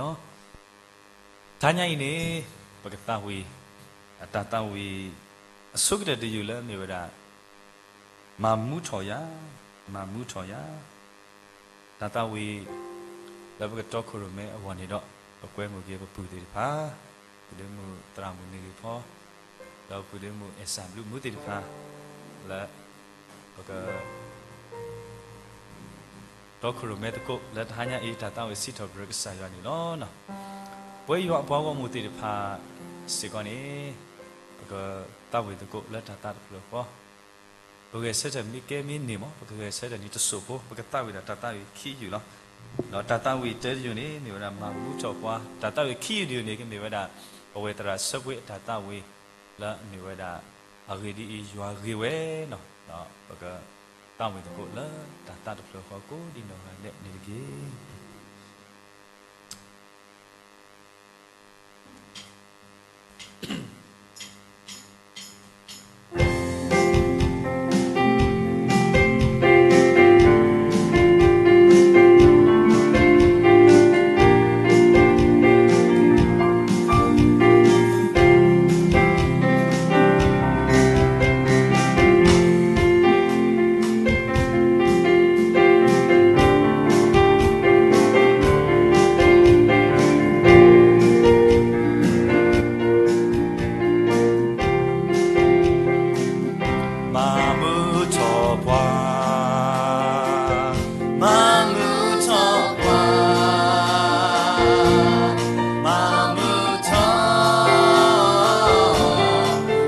လီၤ. တဟါညါအံၤန့ၣ် ပကသးဝံၣ် တၢ်သးဝံၣ် အဆိကတၢၢ်တယုၢ်လၢအမ့ၢ်ဝဲဒၣ် မၤမူထီၣ်ယၤ, မၤမူထီၣ်ယၤ. တၢ်သးဝံၣ် လၢပကတီခိၣ်ရိၣ်မဲအဂီၢ်န့ၣ်ဒီး ပကွဲမုာ်က့ၤပပုၢ်သ့ၣ်တဖၣ်, ဖုဒ့မုၣ်သရၣ်မုၣ်န့ၣ်ဂ့ၤဖီ, ဒီးဖုဒ့မုၣ်အဲၣ်စၢ်ဘျုးမူသ့ၣ်တဖၣ် လၢ ပက တီခိၣ်ရိၣ်မဲသကိးလၢတဟါညါအံၤ တၢ်သးဝံၣ်စံးထီၣ်ပတြၢၤကစၢ်ယွၤန့ၣ်လီၤ. ပဝဲယွၤအပှၤဂီၢ်မုၢ်သ့ၣ်တဖၣ်စ့ၢ်ကီးန့ၣ် ပကသးဝံၣ်သကိးလၢတၢ်သးတဖျၢၣ်ဃီ, ပဂဲၤဆၢထၢၣ်မ့ၢ်ကဲမ့ၢ်န့ၢ်မး ပကဂဲၤဆၢထၢၣ်န့ၣ်တစိၢ်ဖိ ပကသးဝံၣ်ဒီးတၢ်သးဝံၣ်ခံယုၢ်လီၤ. ဒီးတၢ်သးဝံၣ်တၢတယုၢ်န့ၣ် မ့ၢ်ဝဲဒၣ်မၤမူထီၣ်ပှၤ, တၢ်သးဝံၣ်ခံယုၢ်တယုၢ်န့ၣ် ကမ့ၢ်ဝဲဒၣ် ပဝဲသရၣ်ဆၢပှ့ၤအတၢ်သးဝံၣ် လၢအမ့ၢ်ဝဲဒၣ် အဂ့ၢ်ဒ်အံၤ ယွၤဂ့ၤဝဲန့ၣ်, ဒီးပကသးဝံၣ်သကိးလၢတၢ်သးတဖျၢၣ်ဃီကိးဒံနီၢ်ဂၤဒဲးန့ၣ်တက့ၢ်. မၤမူထီၣ်ပှၤ, မၤမူထီၣ်ပှၤ, မၤမူထီၣ်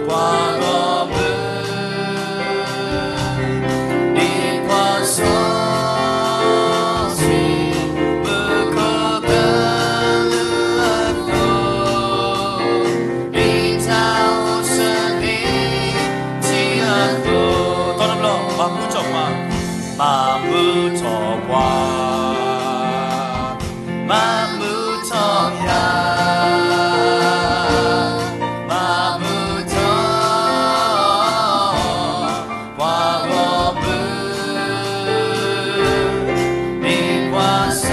ပှၤဂီၢ်မုၢ် ဒ်ပှၤစီဆှံ မူခိၣ်ကလုာ်အသိး, ဒ်တၢ်အိၣ်ဆၢန့ၣ်ထံအသိး, သီတဘျီ မၤမူထီၣ်ပှၤ, မၤမူထီၣ်ပှၤ မၤမူထီၣ်ယၤ, မၤမူထီၣ် ပှၤဂီၢ်မုၢ် ဒ်ပှၤ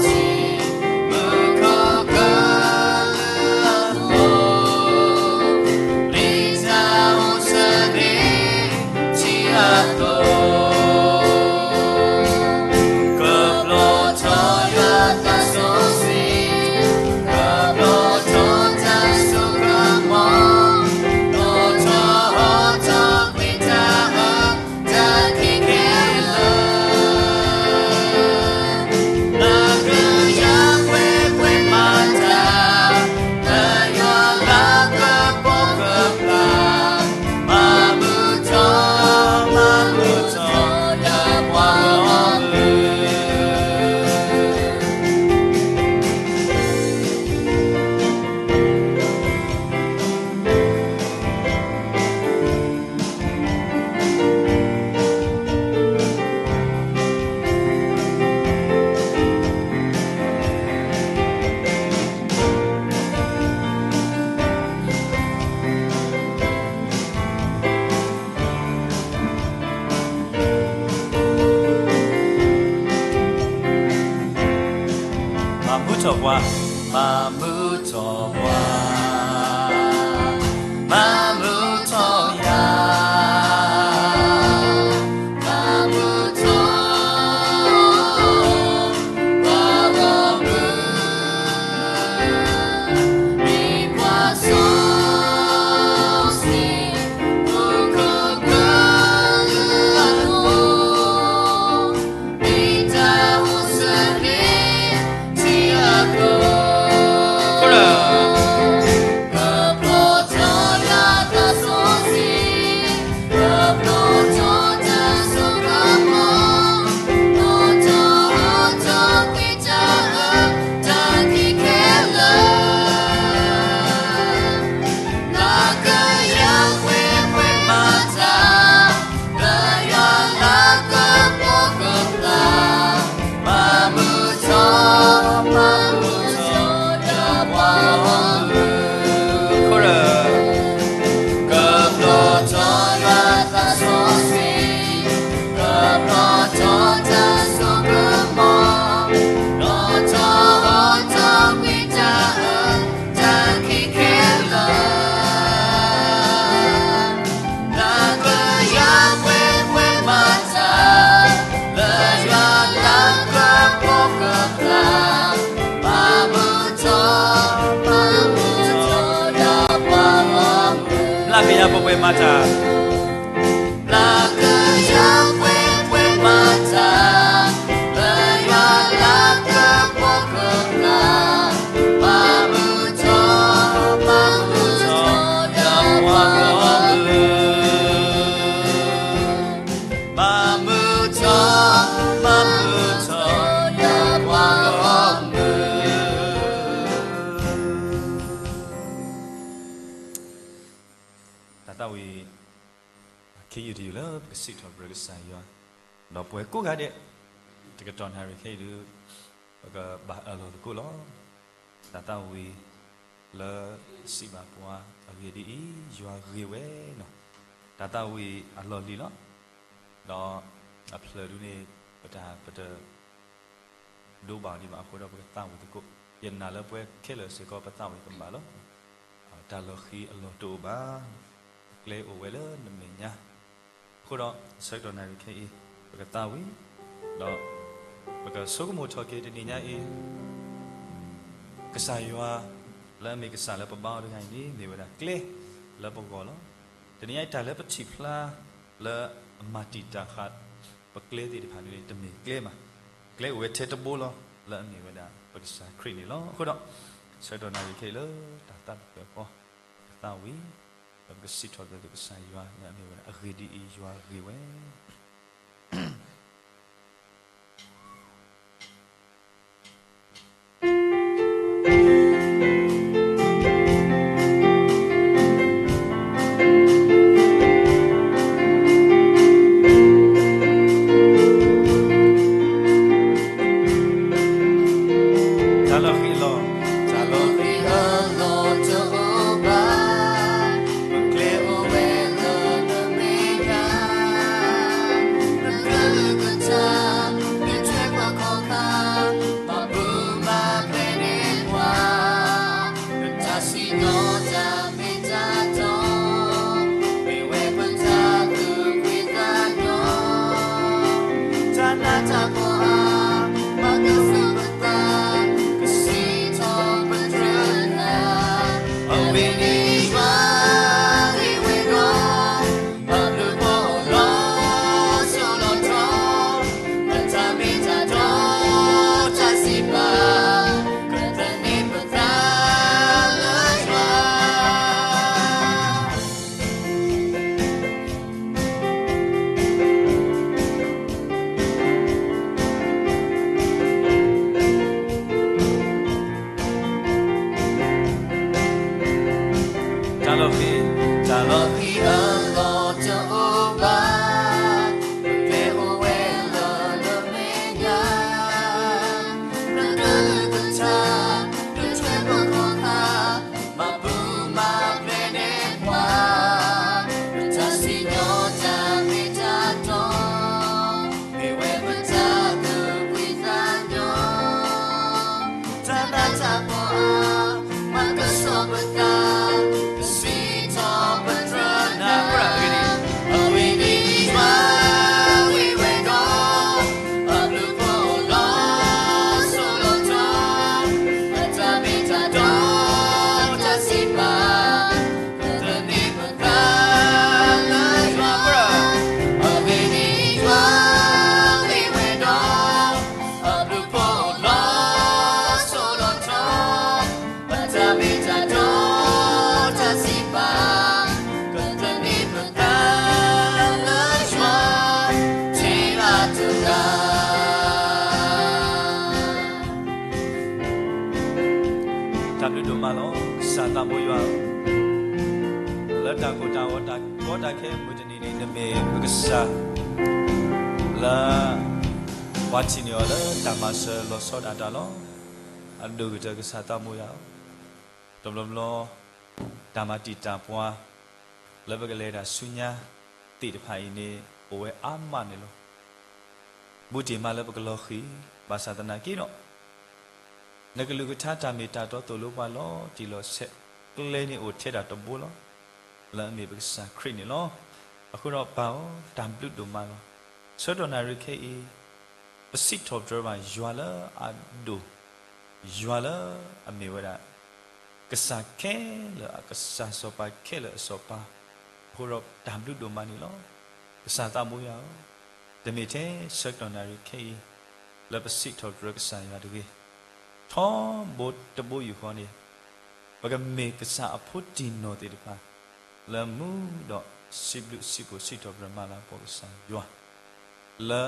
စီဆှံ မူခိၣ်ကလုာ်အသိး, ဒ်တၢ်အိၣ်ဆၢန့ၣ် ထံအသိး, ကဖျိထီၣ်ယွၤအသးစီဆှံ, ကဖျိထီၣ်တၢ်စိကမီၤ, ဒိၣ်ထီၣ်ထီၣ်ကွံာ်တၢ်အၢ တၢ်ခံခဲလၢာ်, လၢကယၤပှဲၤပှဲၤမၤတၢ်, လၢယွၤလၤကပီၤကပျၢ်, မၤမူထီၣ်, မၤမူထီၣ် ယပှၤဂီၢ်မုၢ် မၤမူထီၣ်ပှၤ, မၤမူထီၣ်ပှၤ, မၤမူထီၣ်ယၤ, မၤမူထီၣ် ပှၤဂီၢ်မုၢ်, ဒ်ပှၤစီဆှံ မူခိၣ်ကလုာ်အသိး, ဒ်တၢ်အိၣ်ဆၢန့ၣ်ထံအသိး ကယၤပှဲၤပှဲၤမၤတၢ်, လၢကယၤပှဲၤပှဲၤမၤတၢ်, လၢယွၤလၤကပီၤကပၤ, ဘၣ်မုာ်ထီၣ်, ဘၣ်မုာ်ထီၣ်, ယွၤပှၤဂီၢ်မုၢ်, ဘၣ်မုာ်ထီၣ်, ဘၣ်မုာ်ထီၣ်, ယွၤပှၤဂီၢ်မုၢ်. တၢ်သးဝံၣ် ခ့ယုၢ်တယုၢ်လၢပကစံးထီၣ်ပတြၢၤကစၢ်ယွၤ, ဒီးပှၤကိးဂၤဒဲး, တကတီၢ်နၣ်ရံၣ်ခဲအံၤဒုး, ပကဘၣ်အၢၣ်လီၤသကိးလီၤ. တၢ်သးဝံၣ်လၢစံးဘၣ်ပှၤအဂ့ၢ်ဒ်အံၤ, ယွၤဂ့ၤဝဲလီၤ. တၢ်သးဝံၣ်အလီၢ်လံၤလီၤ. ဒီးအဖျၢၣ်ဒုးန့ၣ် ပတၢ်ပတ ဒိးဘၣ်အီၤဒံးဘၣ်အဃိဒီး ပကသးဝံၣ်သကိး, ယနာ်လၢပှၤခဲလၢာ်စ့ၢ်ကီး ပသးဝံၣ်ကဘၣ်လီၤ. တၢ်လီၤဃံၤအလီၢ်တအိၣ်ဘၣ်, ကျဲအိၣ်ဝဲလၢနမဲာ်ညါ. အဃိဒီး ဆၢကတီၢ်နၣ်ရံၣ်ခဲအံၤ ပကသးဝံၣ်, ဒီးပကဆိကမိၣ်ထီၣ်က့ၤတနံၤညါအံၤ ကစၢ်ယွၤလၢအမ့ၢ်ကစၢ်လၢပဘါအီၤတဂၤအံၤန့ၣ် မ့ၢ်ဝဲဒၣ်ကျဲလၢပဂီၢ်လီၤ. တနံၤညါအံၤ တၢ်လၢပထံၣ်ဖျါလၢအမၤတံာ်တာ်ဃာ် ပကျဲသ့ၣ်တဖၣ်န့ၣ် တမ့ၢ်ကျဲဘၣ်. ကျဲအိၣ်ဝဲထဲတဘိလီၤ, လၢအမ့ၢ်ဝဲဒၣ် ပကစၢ်ခရံာ်န့ၣ်လီၤ. အဃိဒီး ဆၢကတီၢ်နၣ်ရံၣ်ခဲအံၤလၢတၢ်သးတဖျၢၣ်ဃီ, ပကသးဝံၣ်, ဒီးပကစံးထီၣ်ပတြၢၤကစၢ်ယွၤလၢအမ့ၢ်ဝဲဒၣ် အဂ့ၢ်ဒ်အံၤ, ယွၤဂ့ၤဝဲ. တၢ်လီၤဃံၤအလီၢ်, တၢ်လီၤဃံၤအလီၢ်တအိၣ်ဘၣ်, ပကျဲအိၣ်ဝဲလၢနမဲာ်ညါ, နကလုၢ်ကထါ, နထွဲကွၢ်ခီၣ်ခါ, ဘၣ်ဘုမၤဖဲန့ၣ်ပှၤ, နတၢ်စံၣ်ညီၣ်တၢ်မ့ၢ်တၢ်တီ, မ့ၢ်ဝဲပတၢ်သူၣ်ဖှံသးညီ, တၢ်နးတၢ်ဖှီၣ်အါ, ဘၣ်ကစၢ်ပသး, ကစံးထီၣ်ပတြၢၤနၤ, အဝဲန့ၣ်ယွၤ, အဝဲဒီး အဘျုးဖှိၣ်လီၤစိၤလီၤထီ, ပတၢ်မ့ၢ်တၢ်တီ, တၢ်စံးပာ်, ပသန့ၤပသးလၢယွၤ. တၢ်လီၤဃံၤ, တၢ်လီၤဃံၤအလီၢ်တအိၣ်ဘၣ်, နကျဲအိၣ်ဝဲလၢနမဲာ်ညါ, နကလုၢ်ကထါ, နထွဲကွၢ်ခီၣ်ခါ, ဘၣ်ဘုမၤဖဲန့ၣ်ပှၤ, နတၢ်စံၣ်ညီၣ်တၢ်မ့ၢ်တၢ်တီ, မ့ၢ်ဝဲပတၢ်သူၣ်ဖှံသးညီ, တၢ်နးတၢ်ဖှီၣ်အါ, ဘၣ်ကစၢ်ပသး, ကစံးထီၣ်ပတြၢၤနၤ, အဝဲန့ၣ်ယွၤ, အဝဲဒီး အဘျုးဖှိၣ်လီၤစိၤလီၤထီ, ပတၢ်မ့ၢ်တၢ်တီ, တၢ်စံးပာ်, ပသန့ၤပသးလၢယွၤ, အဝဲန့ၣ်ယွၤ, အဝဲဒီး အဘျုးဖှိၣ်လီၤစိၤလီၤထီ, ပတၢ်မ့ၢ်တၢ်တီ, တၢ်စံးပာ်, ပသန့ၤပသးလၢယွၤ, ထံၣ်ဘၣ်တဂၤ တၢ်ဘျုးဒိၣ်မးလီၤ. ကစၢ်သးဘိယွၤ, လၢတၢ်ကိၢ်တၢ်ဂီၤတၢ်ကီတၢ်ခဲမုၢ်တနံၤန့ၣ် နမ့ၢ်ပကစၢ် လၢ ပှၤထံၣ်န့ၢ်အီၤလၢတၢ်မၤစၢၤလီၤဆီဒၣ်တၢ်လီၤ. အဒိၣ်ကတၢၢ်ကစၢ်သးဘိယွၤ, တဘျီဘျီ တၢ်မၤတံာ်တာ်ပှၤ လၢပကလဲၤတၢ်ဆူညါသ့ၣ်တဖၣ်အံၤန့ၣ် အိၣ်ဝဲအါမးန့ၣ်လီၤ. ဘူးတ့ၢ်မးလၢပကလီၤဃံၤ, ဘၣ်ဆၣ်သနာ်က့ဒီး နကလုၢ်ကထါတၢ်မ့ၢ်တၢ်တီသိၣ်လိပှၤလီၤတံၢ်လီၤဆဲး, ကျဲန့ၣ်အိၣ်ထဲဒၣ်တဘိလီၤ. လၢအမ့ၢ်ပကစၢ်ခရံာ်န့ၣ်လီၤ. အဃိဒီးပၢ်ဧၢ, တၢ်ဘျုးဒိၣ်မးလီၤ. ဆၢကတီၢ်နၣ်ရံၣ်ခဲအံၤ ပစံးထီၣ်ပတြၢၤဘၣ်ယွၤလၢအဒိၣ်, ယွၤလၢအမ့ၢ်ဝဲဒၣ် ကစၢ်ခဲလၢာ်အကစၢ်, စီၤပၤခဲလၢာ်အစီၤပၤ, အဃိဒီးတၢ်ဘျုးဒိၣ်မးန့ၣ်လီၤ. ကစၢ်သးဘိယွၤဧၢ, တမ့ၢ်ထဲဆၢကတီၢ်နၣ်ရံၣ်ခဲအံၤ လၢပစံးထီၣ်ပတြၢၤကစၢ်ယွၤတဂ့ၤ, ထီဘိတဘိယူၢ်ဃီန့ၣ် ပကမ့ၢ်ကစၢ်အဖိတံၢ်နီၢ်သ့ၣ်တဖၣ် လၢမူဒီးစံးဘျုးစံးဖှိၣ်စံးထီၣ်ပတြၢၤမၤလၤကပီၤကစၢ်ယွၤ လၢ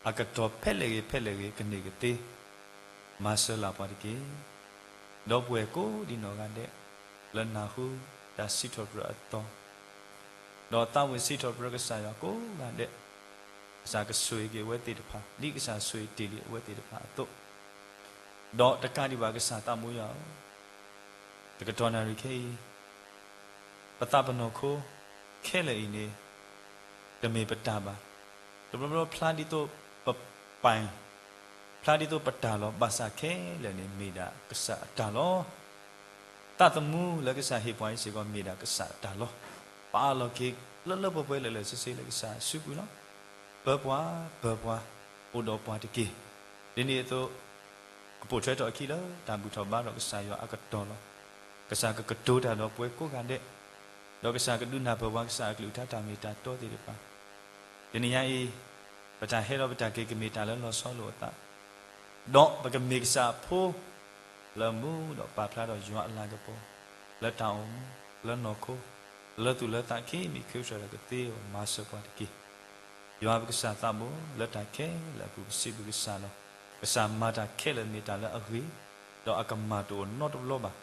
အကတီၢ်ဖဲလဲၣ်ဂ့ၤဖဲလဲၣ်ဂ့ၤကန့ၢ်ကသ့ မၤစၢၤလၢ်ပှၤတက့ၢ်. ဒီပုၢ်ဝဲၢ်ကိးဒံနီၢ်ဂၤဒဲး လၢနၢ်ဟူတၢ်စံးထီၣ်ပတြၢၤအသီ ဒီးသးဝံၣ်စံးထီၣ်ပတြၢၤကစၢ်ယွၤကိးဂၤဒဲး, ကစၢ်ကဆိၣ်ဂ့ၤက့ၤအဝဲသ့ၣ်တဖၣ် ဒ်ကစၢ်ဆိၣ်ဂ့ၤတ့ၢ်လံအဝဲသ့ၣ်တဖၣ်အသိး, ဒီးတကးဒံးဘၣ်ကစၢ်သးဘိယွၤဧၢ, တကတီၢ်နၣ်ရံၣ်ခဲအံၤ ပသးပနီၢ်ခိခဲလၢာ်အံၤန့ၣ် တမ့ၢ်ပတၢ်ဘၣ်. တဘျီဘျီဖျါဒ်သိးပပၢ်, ဖျါဒ်သိးပတၢ်လီၤ. ဘၣ်ဆၣ်ခဲလၢာ်န့ၣ်မ့ၢ်ဒၣ်ကစၢ်အတၢ်လီၤ. သးသမူလၢကစၢ်ဟ့ၣ်ပှၤအံၤစ့ၢ်ကီးမ့ၢ်ဒၣ်ကစၢ်အတၢ်လီၤ. ပအးလီၤက့ၤလၢလၢပှဲၤပှဲၤလၢာ်လၢာ်ဆ့ဆ့လၢကစၢ်အစုပူၤလီၤ. ပၢၤပှၤ, ပၢၤပှၤ, အိၣ်ဒီးပှၤတက့ၢ်. ဒ်န့ၣ်အသိး ကပိာ်ထွဲထီၣ်အခံလၢတၢ်ဘူၣ်ထီၣ်ဘါထီၣ်ကစၢ်ယွၤအကတီၢ်လီၤ. ကစၢ်ကကတိၤတၢ်ဒီးပဝဲကိးဂၤဒဲး, ဒီးကစၢ်ကဒုးနၢ်ပၢၢ်ပှၤကစၢ်အကလုၢ်ကထါတၢ်မ့ၢ်တၢ်တီသ့ၣ်တဖၣ်. တနံၤညါအံၤ ပတၢ်ဟဲဒီးပတၢ်က့ၤကမ့ၢ်တၢ်လၢလီၤဆီလိာ်အသး ဒီးပကမ့ၢ်ကစၢ်အဖိ လၢမူဒီးပာ်ဖျါဒီးယွၤအလၤကပီၤ လၢတၢ်အိၣ်မူ, လၢနီၢ်ခိ, လၢသူၣ်လၢသးခံမံၤခံဆၢဒီးကသ့အဂီၢ် မၤစၢၤပှၤတက့ၢ်. ယွၤပကစၢ်သးဘိ လၢတၢ်ခဲလၢာ်အပူၤ ပစံးဘျုးကစၢ်လီၤ. ကစၢ်မၤတၢ်ခဲလၢာ်မ့ၢ်တၢ်လၢအဂ့ၤ, ဒီးအကမၣ်တအိၣ်နီတဘျီဘၣ်.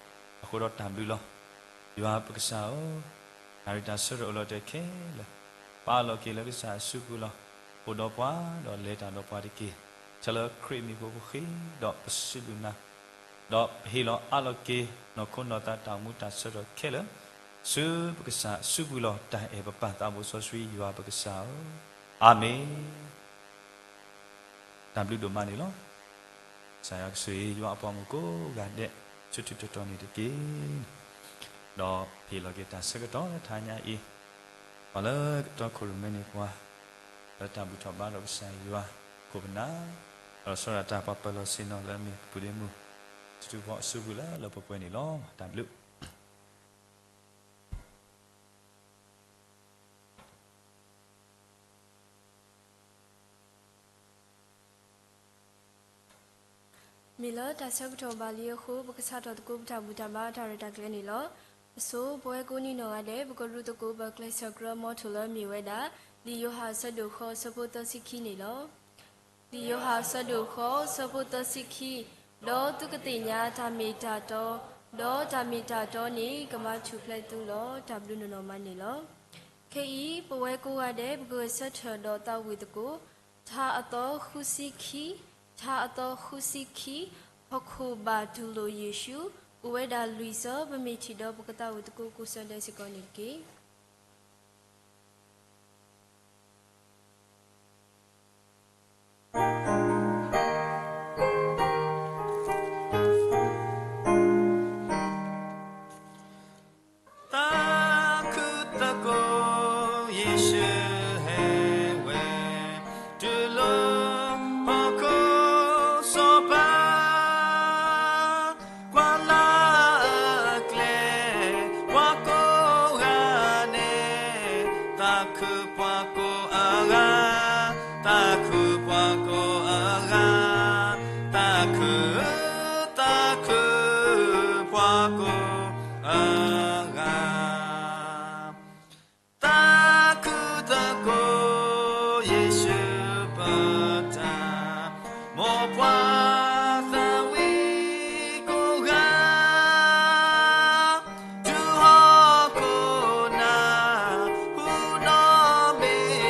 အဃိဒီးတၢ်ဘျုးလီၤ. ယွၤပကစၢ်ဧၢ, နၣ်ရံၣ်တၢ်ဆၢထၢၣ်အိၣ်လီၤတဲာ်ခဲလၢာ် ပအးလီၤက့ၤလၢကစၢ်အစုပူၤလီၤ. အိၣ်ဒီးပှၤဒီးလဲၤတၢ်ဒီးပှၤတက့ၢ်. ဆၢလၢခရံာ်မံၤအဃိပဃ့ဒီးပစံးဘျုးနၤ, ဒီးပဟ့ၣ်လီၤအးလီၤက့ၤ နီၢ်ခိနီၢ်သးတၢ်အိၣ်မူတၢ်ဆၢထၢၣ်ခဲလၢာ် ဆူပကစၢ်စုပူၤလီၤ. တၢ်အဲၣ်ပပၢ်သးဘိစီဆှံယွၤပကစၢ်ဧၢ, အၤမ့ၣ်. တၢ်ဘျုးဒိၣ်မးန့ၣ်လီၤ. ကစၢ်ယွၤကဆိၣ်ဂ့ၤယွၤအပှၤမုၣ်ကိးဂၤဒဲး ဆူထုးထီၣ်တီၤန့ၣ်တက့ၢ်. ဒီးဟ့ၣ်လီၤက့ၤတၢ်ဆၢကတီၢ်လၢတဟါညါအံၤ, ပှၤလၢကတီခိၣ်ရိၣ်မဲန့ၢ်ပှၤ လၢတၢ်ဘူၣ်ထီၣ်ဘါထီၣ်ကစၢ်ယွၤ ခိၣ်ပနၢ်, ဒီးဆီဒၣ်တၢ်ပှၤပၢၤလီၢ်ဆ့ၣ်နီၤလၢအမ့ၢ်ပပုၢ်ဒ့မုၣ် ထူထူဖီအစုပူၤလၢလၢပှဲၤပှဲၤန့ၣ်လီၤ. တၢ်ဘျုး. မ့ၢ်လၢတၢ်ဆၢကတီၢ်ဘၣ်လံအဃိ ပကစးထီၣ်သကိးပတၢ်ဘူၣ်တၢ်ဘါတၢ်ရဲၣ်တၢ်ကျဲၤန့ၣ်လီၤ. အဆိ ပဝဲကိးဒံနီၢ်ဂၤဒဲး ပကရူၢ်သကိးပကျဲးစၢးကြၢးမီထိၣ်လၢမ့ၢ်ဝဲဒၣ် လံာ်ယိၤဟၣ်အဆၢဒိၣ်ဃိးအဆၢဖိသၢဆံခံန့ၣ်လီၤ. လံာ်ယိၤဟၣ်အဆၢဒိၣ်ဃိးအဆၢဖိသၢဆံခံ, ဒီးသုကသ့ၣ်ညါတၢ်မ့ၢ်တၢ်တီ, ဒီးတၢ်မ့ၢ်တၢ်တီန့ၣ် ကမၤထူၣ်ဖျဲးသုလီၤ. တၢ်ဘျုးနီၢ်နီၢ်မးန့ၣ်လီၤ. ခဲအံၤ ပဝဲကိးဂၤဒဲး ပကဂဲၤဆၢထၢၣ်ဒီးသးဝံၣ်သကိး ထါအသီဃုဆံခံ, ထါအသီဃုဆံခံ, ဟီၣ်ခိၣ်ဘၣ်တူၢ်လိာ်ယ့ၣ်ၡူး, အိၣ်ဝဲဒၣ်လွံၢ်ဆၢ, ပမ့ၢ်ထံၣ်ဒီးပကသးဝံၣ်သကိးကိးဆၢဒဲးစ့ၢ်ကီးန့ၣ်တက့ၢ်. သးခုသကိး ယ့ၣ်ၡူးဟဲဝဲ တုၤလၢဟီၣ်ခိၣ်စီၤပၤ ကွၢ်လၢအကျဲ ပှၤကိးဂၤန့ၣ် သးခုပှၤကိးအဂၤ, သးခုပှၤကိးအဂၤ, သးခု, သးခုပှၤကိးအဂၤ. သးခုသကိး ယ့ၣ်ၡူးပတၢ် မိၢ်ပှၢ်သးဝံၣ်ကိးဂၤ, တုၤဟီၣ်ခိၣ်နၢ်ဟူနီၢ်မ့ၢ်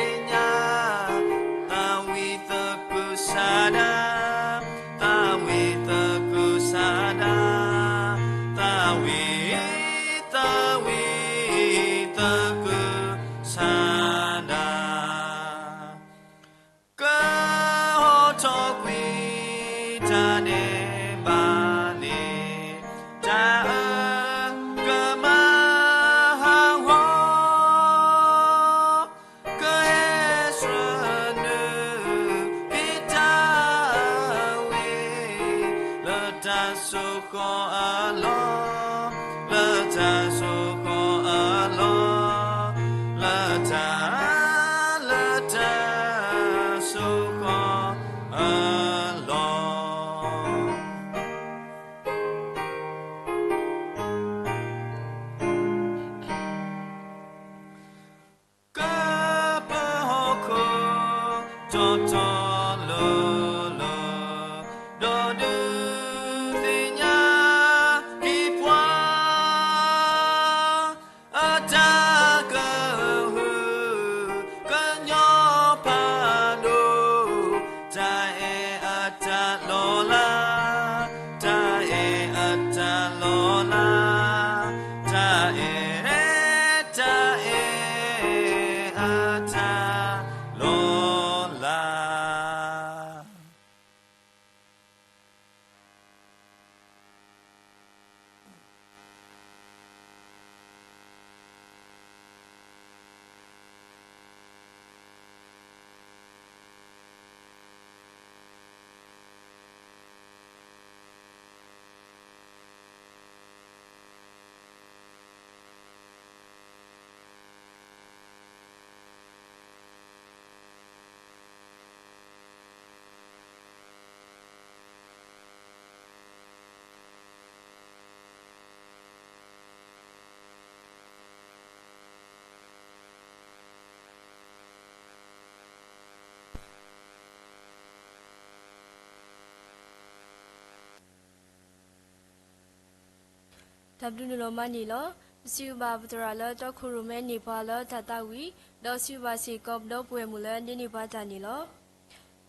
တၢ်ဘျုးနုာ်လီၤမးန့ၣ်လီၤ. ပစံးဘျုးဘၣ်ပသရၣ်လၢတီခိၣ်ရိၣ်မဲန့ၢ်ပှၤလၢတၢ်သးဝံၣ်, ဒီးစံးဘျုးဘၣ်စ့ၢ်ကီးပဒီပုၢ်ဝဲၢ်မုၣ်လၢဒိးန့ၢ်ပှၤတၢ်န့ၣ်လီၤ.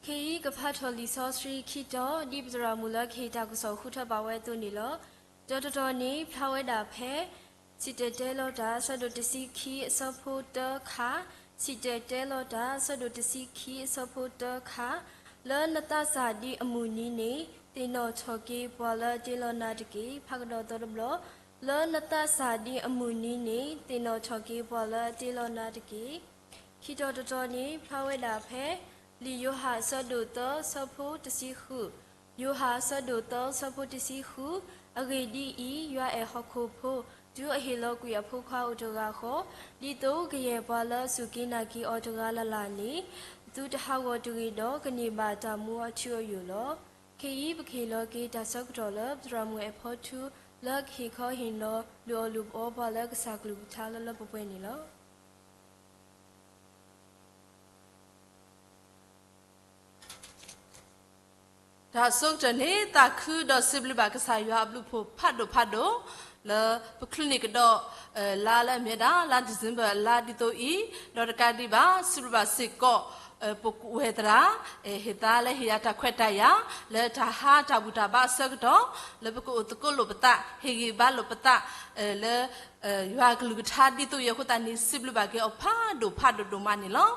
ခဲအံၤကဖးထီၣ်လံာ်စီဆှံခံတီၤ ဒ်ပသရၣ်မုၣ်လၢကဟ့ၣ်တၢ်ကစီၣ်ဃုထၢဘၣ်ဝဲအသိးန့ၣ်လီၤ. တီၤတတီၤန့ၣ် ဖျါဝဲဒၣ်ဖဲ စံၣ်တဲၤတဲလီၤတၢ် အဆၢဒိၣ်တဆံခံ အဆၢဖိတၢခါ, စံၣ်တဲၤတဲလီၤတၢ် အဆၢဒိၣ်တဆံခံ အဆၢဖိတၢခါ, လၢနသးစၢ်ဒ်အမုၢ်နံၤန့ၣ် သ့ၣ်နီၣ်ထီၣ်က့ၤပှၤလၢအတ့လီၤနၤတက့ၢ်. ဖးကဒီးသီတဘျီ, လၢနသးစၢ်ဒ်အမုၢ်နံၤန့ၣ် သ့ၣ်နီၣ်ထီၣ်က့ၤပှၤလၢအတ့လီၤနၤတက့ၢ်. ခံတီၤတတီၤန့ၣ် ဖျါဝဲဒၣ်ဖဲ လံာ်ယိၤဟၣ်အဆၢဒိၣ်သၢ အဆၢဖိတဆံဃု, ယိၤဟၣ်အဆၢဒိၣ်သၢ အဆၢဖိတဆံဃု, အဂ့ၢ်ဒ်အံၤ, ယွၤအဲၣ်ဟီၣ်ခိၣ်ဖိ, တုၤအဟ့ၣ်လီၤကွံာ်အဖိခွါအိၣ်တဂၤဃီ, ဒ်သိးကယဲၢ်ပှၤလၢအစူၢ်က့ၤနာ်က့ၤအီၤတဂၤလၢ်လၢ်န့ၣ် သုတဟးဂီၤတဂ့ၤဒီး ကန့ၢ်ဘၣ်တၢ်မူအထူအယိာ်လီၤ. ခဲအံၤပကဟ့ၣ်လီၤက့ၤတၢ်ဆၢကတီၢ်လၢ ပသရၣ်မုၣ်အဲၣ်ဖီထူ လၢကဟ့ၣ်ခီဟ့ၣ်နီၤ လုၢ်အီၣ်လုၢ်အီပှၤလၢကစၢ်ကလုၢ်ကထါလၢလၢပှဲၤပှဲၤန့ၣ်လီၤ. တၢ်ဆိကတၢၢ်န့ၣ် သးခုဒီးစံးဘျုးဘၣ်ကစၢ်ယွၤအဘျုးအဖှိၣ်ဖးဒိၣ်ဖးဒိၣ် လၢပချုးန့ၢ်ကဒီး လါလၢအမ့ၢ်ဝဲဒၣ် လါ December လါဒ်သိးအံၤ, ဒီးတကးဒံးဘၣ် စံးဘျုးဘၣ်စ့ၢ်ကီး ပဝဲသရၣ် ဟ့ၣ်သါလၢဟ့ၣ်ယၤတၢ်ခွဲးတၢ်ယာ် လၢတၢ်ဟးတၢ်ဘူၣ်တၢ်ဘါအဆၢကတီၢ် လၢပကအိၣ်သကိးလိာ်ပသး ဟ့ၣ်ဂံၢ်ဘါလိာ်ပသး လၢ ယွၤကလုၢ်ကထါဒ်သိးအံၤအဃိသတးန့ၣ် စံးဘျုးဘၣ်က့ၤအီၤဖးဒိၣ်ဖးဒိၣ်ဒိၣ်မးန့ၣ်လီၤ.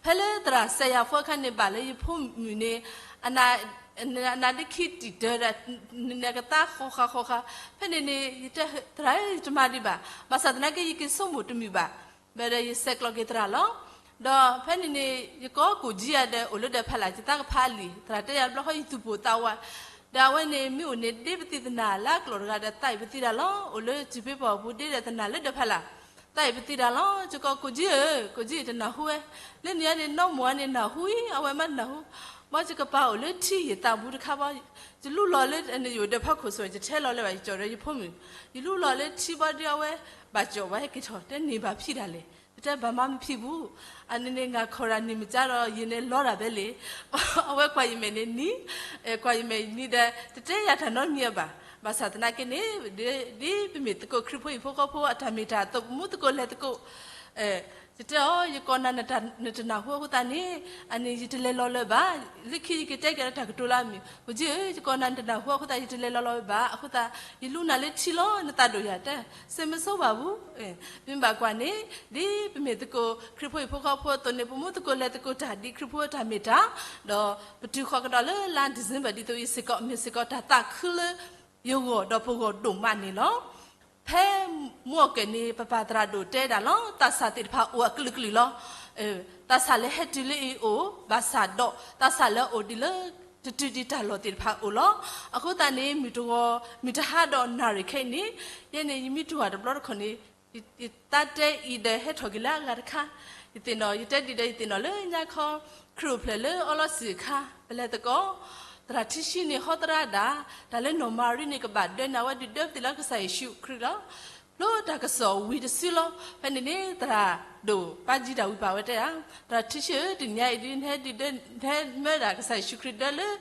ဖဲလၢသရၣ်စဲးယၤဖိအခါန့ၣ် ဘၣ်လၢယဖိမုၣ်န့ၣ် အနၢ်ဒ့ခံတံၢ်တၢၤဒီး နကသါဃီဃာ်ဃီဃာ်, ဖဲန့ၣ်န့ၣ် ယတဲသရၣ်ဧၢ ယတမၤဒံးဘၣ်, ဘၣ်ဆၣ်သနာ်က့ ယက့ၤဆိကမိၣ်တမုာ်ဘၣ်, ဘၣ်ဒီးယဆဲးကျိးက့ၤသရၣ်လီၤ. ဒီးဖဲန့ၣ်န့ၣ် ယကိးကိၣ်ကၠံယၤဒီး အိၣ်လၢဒီးဖးလၢ် ယသးကဖးလံာ်, သရၣ်တဲယၤတဘျီဃီ ယသူၣ်ပိၢ်သးဝး, ဒီးအဝဲန့ၣ် မ့ၢ်အိၣ်န့ၣ် ဒ်ပသံၣ်သနာ်လၢအကျိာ်တဂၤဒီး သးအံၤပသံတၢ်လီၤ, အိၣ်လၢစံၣ်ဖ့ပီၣ်ပူၤ ဒ်ဒီးသနာ်လၢဒီးဖးလၢ်, သးအံၤပသံတၢ်လီၤ. ယကိးကိၣ်ကၠံဧၢ, ကိၣ်ကၠံတနၢ်ဟူဝဲ, လၢန့ၣ်န့ၣ် နီၢ်မိၢ်န့ၣ်နၢ်ဟူအံၤ အဝဲမးတနၢ်ဟူ, ဘၣ်ယကပာ်အိၣ်လၢထံယသးပူၤတခါဘၣ်, ယလူလီၤလၢယအိၣ်ဒီးဖီခိၣ်ဆိး ယတဲလီၤလၢၤဘၣ် ယကၠီဒီးယဖိမုၣ်, ယလူလီၤလၢထံဘၣ်ဒီးအဝဲ ဘၣ်ကၠီဘၣ်ဟဲက့ၤထီၣ် တဲန့ၢ်ဘၣ်ဖံးဒၣ်လဲာ်, ယတဲဘၣ်မၤမဖံးဘူး, အန့ၣ်န့ၣ် ငါခိးဒၣ်နံၤမစါဒီး ယန့ၣ်လီၤဒၣ်ဖဲလဲၣ်, အဝဲကွၢ်ယမဲာ်န့ၣ်နံၤ, ကွၢ်ယမဲာ်နံၤဒီး တတဲယၤတၢ်နီတမံၤအဘၣ်, ဘၣ်ဆၣ်သနာ်က့န့ၣ် ဒ်ပမ့ၢ်သကိးခရံာ်ဖိဟံၣ်ဖိဃီဖိအတၢ်မ့ၢ်တၢ်အသိး ပမူသကိးလဲၤသကိး ယတဲအီၤ ယကိးနၤ နတနၢ်ဟူအဃိသတးန့ၣ် အန့ၣ်ယတလဲၤလီၤလၢၤဘၣ်, လၢခံယကတဲက့ၤလၢတၢ်ကတိၤလၢအမုာ်, ကိၣ်ကၠံဧၢ, ယကိးနၤ နတနၢ်ဟူအဃိသတး ယတလဲၤလီၤလီၤဘၣ်, အဃိသတး ယလူနၤလၢထံလီၤ နသးဒိၣ်ယၤတဲ, စ့မ့ၢ်ဆိဘၣ်ဘူး, မ့ၢ်ဘၣ်ကွၢ်န့ၣ် ဒ်ပမ့ၢ်သကိးခရံာ်ဖိဟံၣ်ဖိဃီဖိအသိးန့ၣ် ပမူသကိးလဲၤသကိးတၢ်ဒ်ခရံာ်ဖိအတၢ်မ့ၢ်တၢ်, ဒီးပတုၤဃီၤကဒီးလၢလါ December ဒ်သိးအံၤစ့ၢ်ကီး မ့ၢ်စ့ၢ်ကီးတၢ်သးခုလၢ ယဂီၢ်ဒီးပဂီၢ်ဒိၣ်မးန့ၣ်လီၤ. ဖဲမုၢ်အီၣ်ကၢၣ်န့ၣ် ပပၢ်သရၣ်ဒိၣ်တဲဒၣ်လီၤ, သးစၢ်သ့ၣ်တဖၣ်အိၣ်အကလုာ်ကလုာ်လီၤ. သးစၢ်လၢဟဲတုၤလၢအံၤအိၣ်, ဘၣ်ဆၣ်ဒီး သးစၢ်လၢအအိၣ်ဒံးလၢ တတုၤဒံးတၢ်လီၢ်သ့ၣ်တဖၣ်အိၣ်လီၤ. အဃိသတးန့ၣ် မုၢ်တဂီၤ မုၢ်တဟါဒီးနၣ်ရံၣ်ခဲအံၤန့ၣ်, ယဲန့ၣ် ယမ့ၢ်တူၢ်ဘၣ်တဘျီတခီၣ်န့ၣ် ယသးတဲအံၤဒီးဟဲထီၣ်က့ၤလၢအဂၤတခါ, ယသ့ၣ်နီၣ် ယတဲဒံးဒီးယသ့ၣ်နီၣ်လၢညါခီ ခရံာ်အိၣ်ဖျဲၣ်လၢအီလီၤစံၣ်အခါ ပလဲၤသကိး, သရၣ်ထံဆှံန့ၣ်ဟီသရၣ်ဒၣ်, တၢ်လၢနီၢ်မၤရံန့ၣ် ကဘၣ်ဒၢန့ၢ်အဝဲဒုးဒၢပသံးလၢကစၢ်ယ့ၣ်ၡူးခရံာ်လီၤ. ဖျိတၢ်ကစီၣ်ဝံၤတစုလီၤ. ဖဲန့ၣ်န့ၣ် သရၣ်ဒိၣ်ပၢ်ကၠံတၢ်ဝံၤပာ်ဝဲတဲဧါ, သရၣ်ထံဆှံဧၢ, တနံၤအံၤဒ်နဟဲဒုးဒၢ နဟဲမၢဒၣ်ကစၢ်ယ့ၣ်ၡူးခရံာ်ဒၢလၢအီလီၤစံၣ်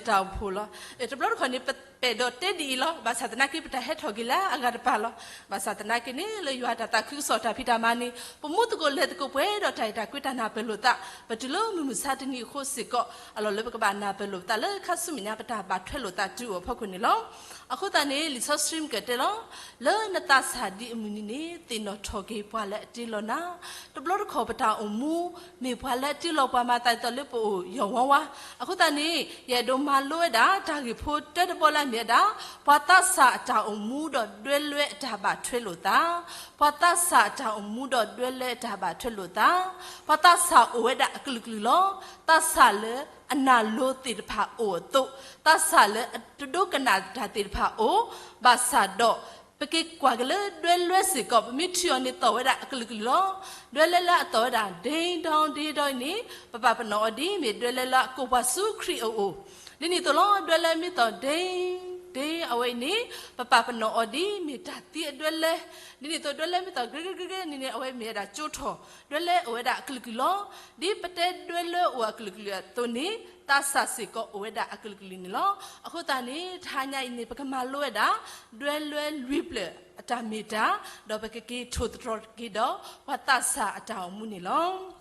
အတၢ်အိၣ်ဖှိၣ်လီၤ. တဘျီတခီၣ်န့ၣ် ပအဲၣ်ဒိးတဲဒ်အံၤလီၤ. ဘၣ်ဆၣ်သနာ်က့ ပတၢ်ဟဲထီၣ်က့ၤလၢအဂၤတပၤလီၤ. ဘၣ်ဆၣ်သနာ်က့န့ၣ် လၢယွၤတၢ်သးခုကစီၣ်တၢ်ဖံးတၢ်မၤန့ၣ် ပမူသကိးလဲၤသကိးပှဲၤဒီးတၢ်အဲၣ်တၢ်ကွံတၢ်နၢ်ပၢၢ်လိာ်သး, ပတုၤလၢမုၢ်မဆါတနံၤအဃိစ့ၢ်ကီး အလီၢ်လၢပကဘၣ်နၢ်ပၢၢ်လိာ်ပသးလၢခါဆူမဲာ်ညါ ပတၢ်ဘၣ်ထွဲလိာ်သးတုၤအိၣ်အဖီခိၣ်န့ၣ်လီၤ. အဃိသတးန့ၣ် လံာ်စီဆှံမ့ၢ်ကတဲလီၤ, လၢနသးစၢ်ဒ်အမုၢ်နံၤန့ၣ် သ့ၣ်နီၣ်ထီၣ်က့ၤပှၤလၢအတ့လီၤနၤ, တဘျီတခီၣ်ပတၢ်အိၣ်မူ မ့ၢ်ပှၤလၢအတ့လီၤပှၤမၤသးဒ်သိးလၢပအိၣ်ယီၢ်ဝါဝါ, အဃိသတးန့ၣ် ယအဲၣ်ဒိးမၤလိဝဲဒၣ် တၢ်ဂ့ၢ်ဖိတၢတဘီလၢအမ့ၢ်ဝဲဒၣ် ပှၤသးစၢ်အတၢ်အိၣ်မူဒီးဒွဲလွဲအတၢ်ဘၣ်ထွဲလိာ်သး, ပှၤသးစၢ်အတၢ်အိၣ်မူဒီးဒွဲလွဲအတၢ်ဘၣ်ထွဲလိာ်သး, ပှၤသးစၢ်အိၣ်ဝဲဒၣ်အကလုာ်ကလုာ်လီၤ. သးစၢ်လၢအနၢ်လိၤသ့ၣ်တဖၣ်အိၣ်အသိး, သးစၢ်လၢအတဒိကနၣ်တၢ်သ့ၣ်တဖၣ်အိၣ်, ဘၣ်ဆၣ်ဒီး ပက့ၤကွၢ်က့ၤလၢဒွဲလွဲစ့ၢ်ကီး ပမ့ၢ်ထံၣ်အီၤန့ၣ်သီၣ်ဝဲဒၣ်အကလုာ်ကလုာ်လီၤ. ဒွဲလွဲလၢအသီၣ်ဝဲဒၣ် ding dong ding dong အံၤန့ၣ် ပဘၣ်ပနီၣ်အီၤဒ်အမ့ၢ်ဒွဲလွဲလၢအကိးပှၤဆူခရံာ်အအိၣ်, ဒ်န့ၣ်အသိးလီၤ. ဒွဲလွဲမ့ၢ်သီၣ် ding ဒ်အဝဲအံၤန့ၣ် ပပာ်ပနီၣ်အီၤဒ်မ့ၢ်တၢ်သံအဒွဲလဲၣ်, ဒ်န့ၣ်အသိးဒွဲလဲၣ်မ့ၢ်သီၣ် ကရ့ကရ့ကရ့န့ၣ်န့ၣ် အဝဲမ့ၢ်ဝဲဒၣ်ကၠိထီၣ် ဒွဲလဲၣ်အိၣ်ဝဲဒၣ်အကလုာ်ကလုာ်လီၤ. ဒ်ပတဲဒွဲလဲၣ်အိၣ်အကလုာ်ကလုာ်အသိးန့ၣ် သးစၢ်စ့ၢ်ကီးအိၣ်ဝဲဒၣ်အကလုာ်ကလုာ်န့ၣ်လီၤ. အဃိသတးန့ၣ် တဟါညါအံၤန့ၣ် ပကမၤလိဝဲဒၣ် ဒွဲလဲၣ်လွံၢ်ဖျၢၣ်အတၢ်မ့ၢ်တၢ်, ဒီးပကက့ၤထိၣ်သတြီၤက့ၤဒီး ပှၤသးစၢ်အတၢ်အိၣ်မူန့ၣ်လီၤ.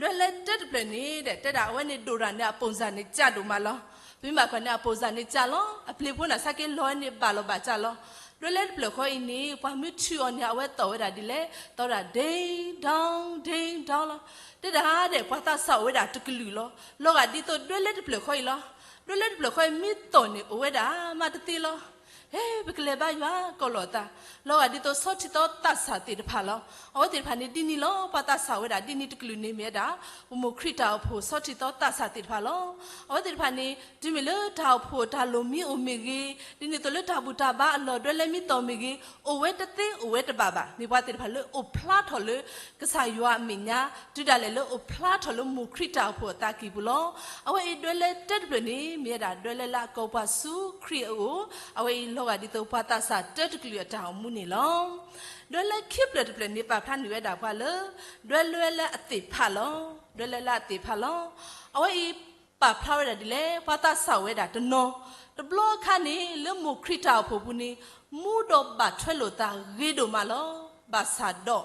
ဒွဲလဲၣ်တၢတဖျၢၣ်န့ၣ် တဲဒၣ်အဝဲန့ၣ်ဒိၣ်တၢ်န့ၣ် အပိၢ်စၢ်န့ၣ်ကၠၢ်ဒိၣ်မးလီၤ. ပမ့ၢ်ဘၣ်ကွၢ်န့ၣ် အပိၢ်စၢ်န့ၣ်ကၠၢ်လီၤ. အပျ့ၤဖိန့ၣ် ဆါက့လီၤန့ၣ်ဘၣ်လီၤဘၣ်ကၠၢ်လီၤ. ဒွဲလဲၣ်တဖျၢၣ်ဃီအံၤန့ၣ် ပှၤမ့ၢ်ထုးအီၤန့ၣ် အဝဲသီၣ်ဝဲဒၣ်ဒ်လဲၣ်, သီၣ်ဝဲဒၣ် ding dong ding dong လီၤ. တဲဒၣ်ဒဲး ပှၤသးစၢ်အိၣ်ဝဲဒၣ်တကလုာ်လီၤ. လီၤဂာ်ဒ်သိးဒွဲလဲၣ်တဖျၢၣ်ဃီအံၤလီၤ. ဒွဲလဲၣ်တဖျၢၣ်ဃီအံၤမ့ၢ်သီၣ်န့ၣ် အိၣ်ဝဲဒၣ်မးတသ့လီၤ. ဟဲ ပကလဲၤဘါယွၤကီၢ်လီၤသး, လီၤဂာ်ဒ်သိးဆီထံသီသးစၢ်သ့ၣ်တဖၣ်လီၤ. အဝဲသ့ၣ်တဖၣ်န့ၣ် ဒ်န့ၣ်လီၤ. ပှၤသးစၢ်အိၣ်ဝဲဒၣ်ဒ်န့ၣ်တကလုာ်န့ၣ်မ့ၢ်ဝဲဒၣ် ပမိၢ်ခရံာ်တၢ်အိၣ်ဖှိၣ်ဆီထံသီသးစၢ်သ့ၣ်တဖၣ်လီၤ. အဝဲသ့ၣ်တဖၣ်န့ၣ် တုၤမ့ၢ်လၢတၢ်အိၣ်ဖှိၣ်တၢ်လိၣ်မ့ၢ်အိၣ်မ့ၢ်ဂ့ၤ, ဒ်န့ၣ်အသိးလၢတၢ်ဘူၣ်တၢ်ဘါအလီၢ်ဒွဲလဲၣ်မ့ၢ်သီၣ်မ့ၢ်ဂ့ၤ, အိၣ်ဝဲတသ့အိၣ်ဝဲတဘၣ်ဘၣ်. မ့ၢ်ပှၤသ့ၣ်တဖၣ်လၢအိၣ်ဖျါထီၣ်လၢ ကစၢ်ယွၤအမဲာ်ညါ, တုၤဒၣ်လဲာ်လၢအိၣ်ဖျါထီၣ်လၢမိၢ်ခရံာ်တၢ်အိၣ်ဖှိၣ်အသးကံၢ်ပူၤလီၤ. အဝဲအံၤဒွဲလဲၣ်တၢတဖျၢၣ်န့ၣ် မ့ၢ်ဝဲဒၣ်ဒွဲလဲၣ်လၢအကိးပှၤဆူခရံာ်အအိၣ်, အဝဲအံၤလီၤဂာ်ဒ်သိးပှၤသးစၢ်တၢတကလုာ်အတၢ်အိၣ်မူန့ၣ်လီၤ. ဒွဲလဲၣ်ခံဖျၢၣ်တဖျၢၣ်န့ၣ် ပာ်ဖျါန့ၢ်ဝဲဒၣ်ပှၤလၢ ဒွဲလဲၣ်လၢအသ့ၣ်ဖးလီၤ. ဒွဲလဲၣ်လၢအသ့ၣ်ဖးလီၤ. အဝဲအံၤ ပာ်ဖျါဝဲဒၣ်ဒ်လဲၣ်, ပှၤသးစၢ်အိၣ်ဝဲဒၣ်တနီၤ, တဘျီအခါန့ၣ် လၢမိၢ်ခရံာ်တၢ်အိၣ်ဖှိၣ်ပူၤန့ၣ် မူဒီးဘၣ်ထွဲလိာ်သးဂ့ၤဒိၣ်မးလီၤ. ဘၣ်ဆၣ်ဒီး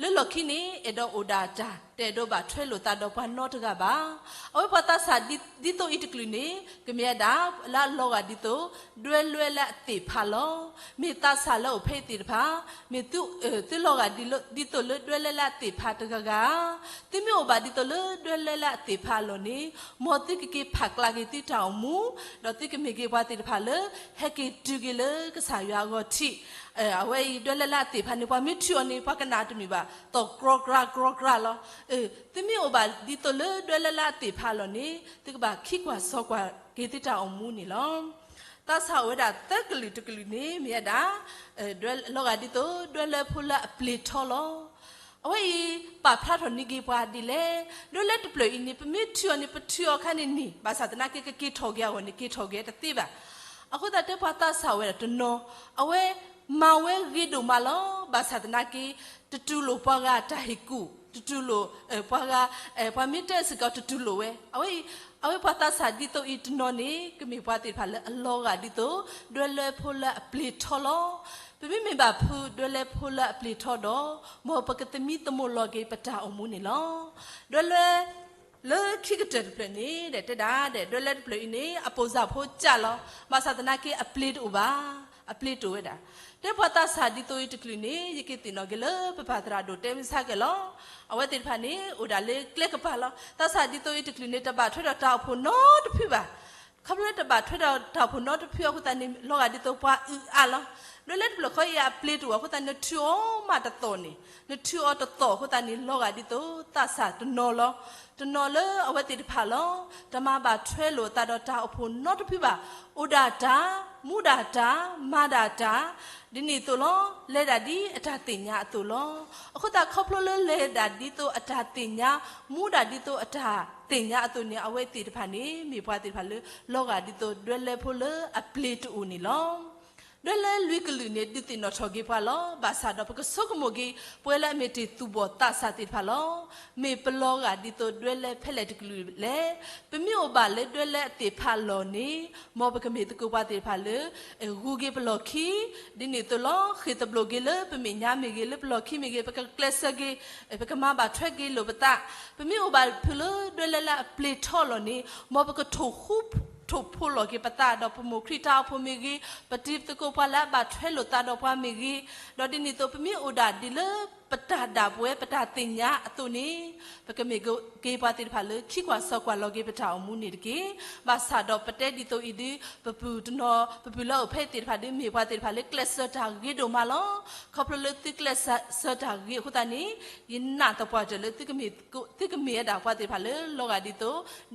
လၢလီၢ်ခံန့ၣ် အဲၣ်ဒိးအိၣ်ဒၣ်တၢ်, တအဲၣ်ဒိးဘၣ်ထွဲလိာ်သးဒီးပှၤနီတဂၤဘၣ်. အဝဲပှၤသးစၢ်ဒ်သိးအံၤတကလုာ်န့ၣ် ကမ့ၢ်ဝဲဒၣ်လၢအလီၤဂာ်ဒ်သိး ဒွဲလဲၣ်လၢအသ့ၣ်ဖးလီၤ. မ့ၢ်သးစၢ်လၢအိၣ်ဖဲအံၤသ့ၣ်တဖၣ်, မ့ၢ်သုလီၤဂာ်ဒ်သိးလၢဒွဲလဲၣ်လၢအသ့ၣ်ဖးတဂၤဂၤဧါ. သုမ့ၢ်အိၣ်ဘၣ်ဒ်သိးလၢဒွဲလဲၣ်လၢအသ့ၣ်ဖးအလီၢ်န့ၣ်, မ်သုကက့ၤဖးကျးက့ၤသုတၢ်အိၣ်မူ, ဒီးသုကမ့ၢ်က့ၤပှၤသ့ၣ်တဖၣ်လၢ ဟဲက့ၤတုၤက့ၤလၢကစၢ်ယွၤအဂီၢ်ထံး. အဝဲအံၤဒွဲလဲၣ်လၢအသ့ၣ်ဖးန့ၣ် ပှၤမ့ၢ်ထုးအီၤန့ၣ် ပှၤကနၣ်တမုာ်ဘၣ်, သီၣ်ကြီကြီကြီလီၤ. သုမ့ၢ်အိၣ်ဘၣ်ဒ်သိးလၢဒွဲလဲၣ်လၢအသ့ၣ်ဖးအလီၢ်န့ၣ် သုကဘၣ်ခံကွၢ်စီကွၢ်က့ၤသုတၢ်အိၣ်မူန့ၣ်လီၤ. သးစၢ်အိၣ်ဝဲဒၣ်သၢကလုာ်တကလုာ်န့ၣ် မ့ၢ်ဝဲဒၣ် လီၤဂာ်ဒ်သိး ဒွဲလဲၣ်ဖိလၢအပျ့ၤထီလီၤ. အဝဲအံၤ ပာ်ဖျါထီၣ်န့ၢ်က့ၤပှၤဒ်လဲၣ်, ဒွဲလဲၣ်တဖျၢၣ်အံၤန့ၣ် ပမ့ၢ်ထုးအီၤန့ၣ် ပထုးအီၤခါန့ၣ်န့ၣ် ဘၣ်ဆၣ်သနာ်က့ ကက့ၤထီၣ်က့ၤအဂီၢ်န့ၣ် က့ၤထီၣ်က့ၤတသ့ဘၣ်. အဃိသတးတဲပှၤသးစၢ်အိၣ်ဝဲဒၣ်တနီၤ, အဝဲမၤဝဲဂ့ၤဒိၣ်မးလီၤ. ဘၣ်ဆၣ်သနာ်က့ တတူၢ်လိာ်ပှၤဂၤတၢ်ဟ့ၣ်ကူၣ်, တတူၢ်လိာ်ပှၤဂၤ, ပှၤမ့ၢ်တဲစ့ၢ်ကီးတတူၢ်လိာ်ဝဲ. အဝဲအံၤ, အဝဲပှၤသးစၢ်ဒ်သိးအံၤတနီၤန့ၣ် ကမ့ၢ်ပှၤသ့ၣ်တဖၣ်လၢအလီၤဂာ်ဒ်သိး ဒွဲလဲၣ်ဖိလၢအပျ့ၤထီလီၤ. ပမ့မ့ၢ်ဘၣ်ဖုဒွဲလဲၣ်ဖိလၢအပျ့ၤထီဒီး, မ်ပကသမံသမိးလီၤက့ၤပတၢ်အိၣ်မူန့ၣ်လီၤ. ဒွဲလဲၣ် လၢခံကတၢၢ်တဖျၢၣ်န့ၣ် တဲဒၣ်ဒဲး ဒွဲလဲၣ်တဖျၢၣ်အံၤန့ၣ် အပိၢ်စၢ်ဖိကၢ်လီၤ. ဘၣ်ဆၣ်သနာ်က့အပျ့ၤတအိၣ်ဘၣ်, အပျ့ၤတအိၣ်ဝဲဒၣ်. တဲပှၤသးစၢ်ဒ်သိးအံၤတကလုာ်န့ၣ် ယက့ၤသ့ၣ်နီၣ်က့ၤလၢပပၢ်သရၣ်ဒိၣ်တဲမုၢ်ဆါကဲလီၤ. အဝဲသ့ၣ်တဖၣ်န့ၣ် အိၣ်ဒၣ်လၢကျဲကပၤလီၤ. သးစၢ်ဒ်သိးအံၤတကလုာ်န့ၣ် တဘၣ်ထွဲဒီးတၢ်အိၣ်ဖှိၣ်နီတဖုဘၣ်. ခီဖျိလၢတဘၣ်ထွဲဒီးတၢ်အိၣ်ဖှိၣ်နီတဖုအဃိသတးန့ၣ် လီၤဂာ်ဒ်သိးပှၤအုၣ်အါလီၤ. ဒွဲလဲၣ်တဖျၢၣ်ဃီအံၤအပျ့ၤတအိၣ်အဃိသတးန့ၣ် နထုးအီၤမးတသီၣ်န့ၣ်, နထုးအီၤတသီၣ်အဃိသတးန့ၣ် လီၤဂာ်ဒ်သိးသးစၢ်တနီၤလီၤ. တနီၤလၢအဝဲသ့ၣ်တဖၣ်လီၤ. တမၤဘၣ်ထွဲလိာ်အသးဒီးတၢ်အိၣ်ဖှိၣ်နီတဖုဘၣ်. အိၣ်ဒၣ်တၢ်, မူဒၣ်တၢ်, မၤဒၣ်တၢ်, ဒ်န့ၣ်အသိးလီၤ. လဲၤဒၣ်ဒ်အတၢ်သ့ၣ်ညါအသိးလီၤ. အဃိသတးခီဖျိလၢလဲၤဒၣ်ဒ်သိးအတၢ်သ့ၣ်ညါ, မူဒၣ်ဒ်သိးအတၢ်သ့ၣ်ညါအသိးန့ၣ် အဝဲသ့ၣ်တဖၣ်န့ၣ် မ့ၢ်ပှၤသ့ၣ်တဖၣ်လၢ လီၤဂာ်ဒ်သိးဒွဲလဲၣ်ဖိလၢအပျ့ၤတအိၣ်န့ၣ်လီၤ. ဒွဲလဲၣ်လွံၢ်ကလုာ်န့ၣ် ဒုးသ့ၣ်နီၣ်ထီၣ်က့ၤပှၤလီၤ. ဘၣ်ဆၣ်ဒီးပကဆိကမိၣ်က့ၤ ပဝဲလၢအမ့ၢ်တ့ၢ်သူၣ်ဘီၣ်သးစၢ်သ့ၣ်တဖၣ်လီၤ. မ့ၢ်ပလီၤဂာ်ဒ်သိးဒွဲလဲၣ်ဖဲလဲၣ်တကလုာ်လဲၣ်. ပမ့ၢ်အိၣ်ဘၣ်လၢဒွဲလဲၣ်အသ့ၣ်ဖးအလီၢ်န့ၣ် မ်ပကမ့ၢ်သကိးပှၤသ့ၣ်တဖၣ်လၢ ဂုၤက့ၤပလီၢ်ခံ, ဒ်န့ၣ်အသိးလီၤ. ဃ့ၢ်သဘျိးက့ၤလၢပမဲာ်ညါမ့ၢ်ဂ့ၤ, လၢပလီၢ်ခံမ့ၢ်ဂ့ၤ, ပကကျဲးစၢးက့ၤ, ပကမၤဘၣ်ထွဲက့ၤလိာ်ပသး. ပမ့ၢ်အိၣ်ဘၣ်ဖုလၢဒွဲလဲၣ်လၢအပျ့ၤထီအလီၢ်န့ၣ် မ်ပကထိၣ်ဃူထိၣ်ဖိးလီၤက့ၤပသးဒီးပမိၢ်ခရံာ်တၢ်အိၣ်ဖှိၣ်မ့ၢ်ဂ့ၤ, ပတံၤသကိးပှၤလၢအဘၣ်ထွဲလိာ်သးဒီးပှၤမ့ၢ်ဂ့ၤ, ဒီးဒ်န့ၣ်အသိး ပမ့ၢ်အိၣ်ဒၣ်ဒ်လၢပတၢ်ဒၣ်ပဝဲ ပတၢ်သ့ၣ်ညါအသိးန့ၣ် ပကမ့ၢ်က့ၤပှၤသ့ၣ်တဖၣ်လၢခံကွၢ်စီကွၢ်လီၤက့ၤပတၢ်အိၣ်မူန့ၣ်တက့ၢ်. ဘၣ်ဆၣ်ဒီးပတဲဒ်သိးအံၤဒုး ပပုၢ်တနီၤ ပပုၢ်လၢအအိၣ်ဖဲအံၤသ့ၣ်တဖၣ်ဒုး မ့ၢ်ပှၤသ့ၣ်တဖၣ်လၢကျဲးစၢးတၢ်ဂ့ၤဒိၣ်မးလီၤ. ခီဖျိလၢသုကျဲးစၢးတၢ်ဂ့ၤအဃိသတးန့ၣ် ယနာ်သပှၢ်တၢၢ်လၢ သုကမ့ၢ်ဝဲဒၣ်ပှၤသ့ၣ်တဖၣ်လၢ လီၤဂာ်ဒ်သိး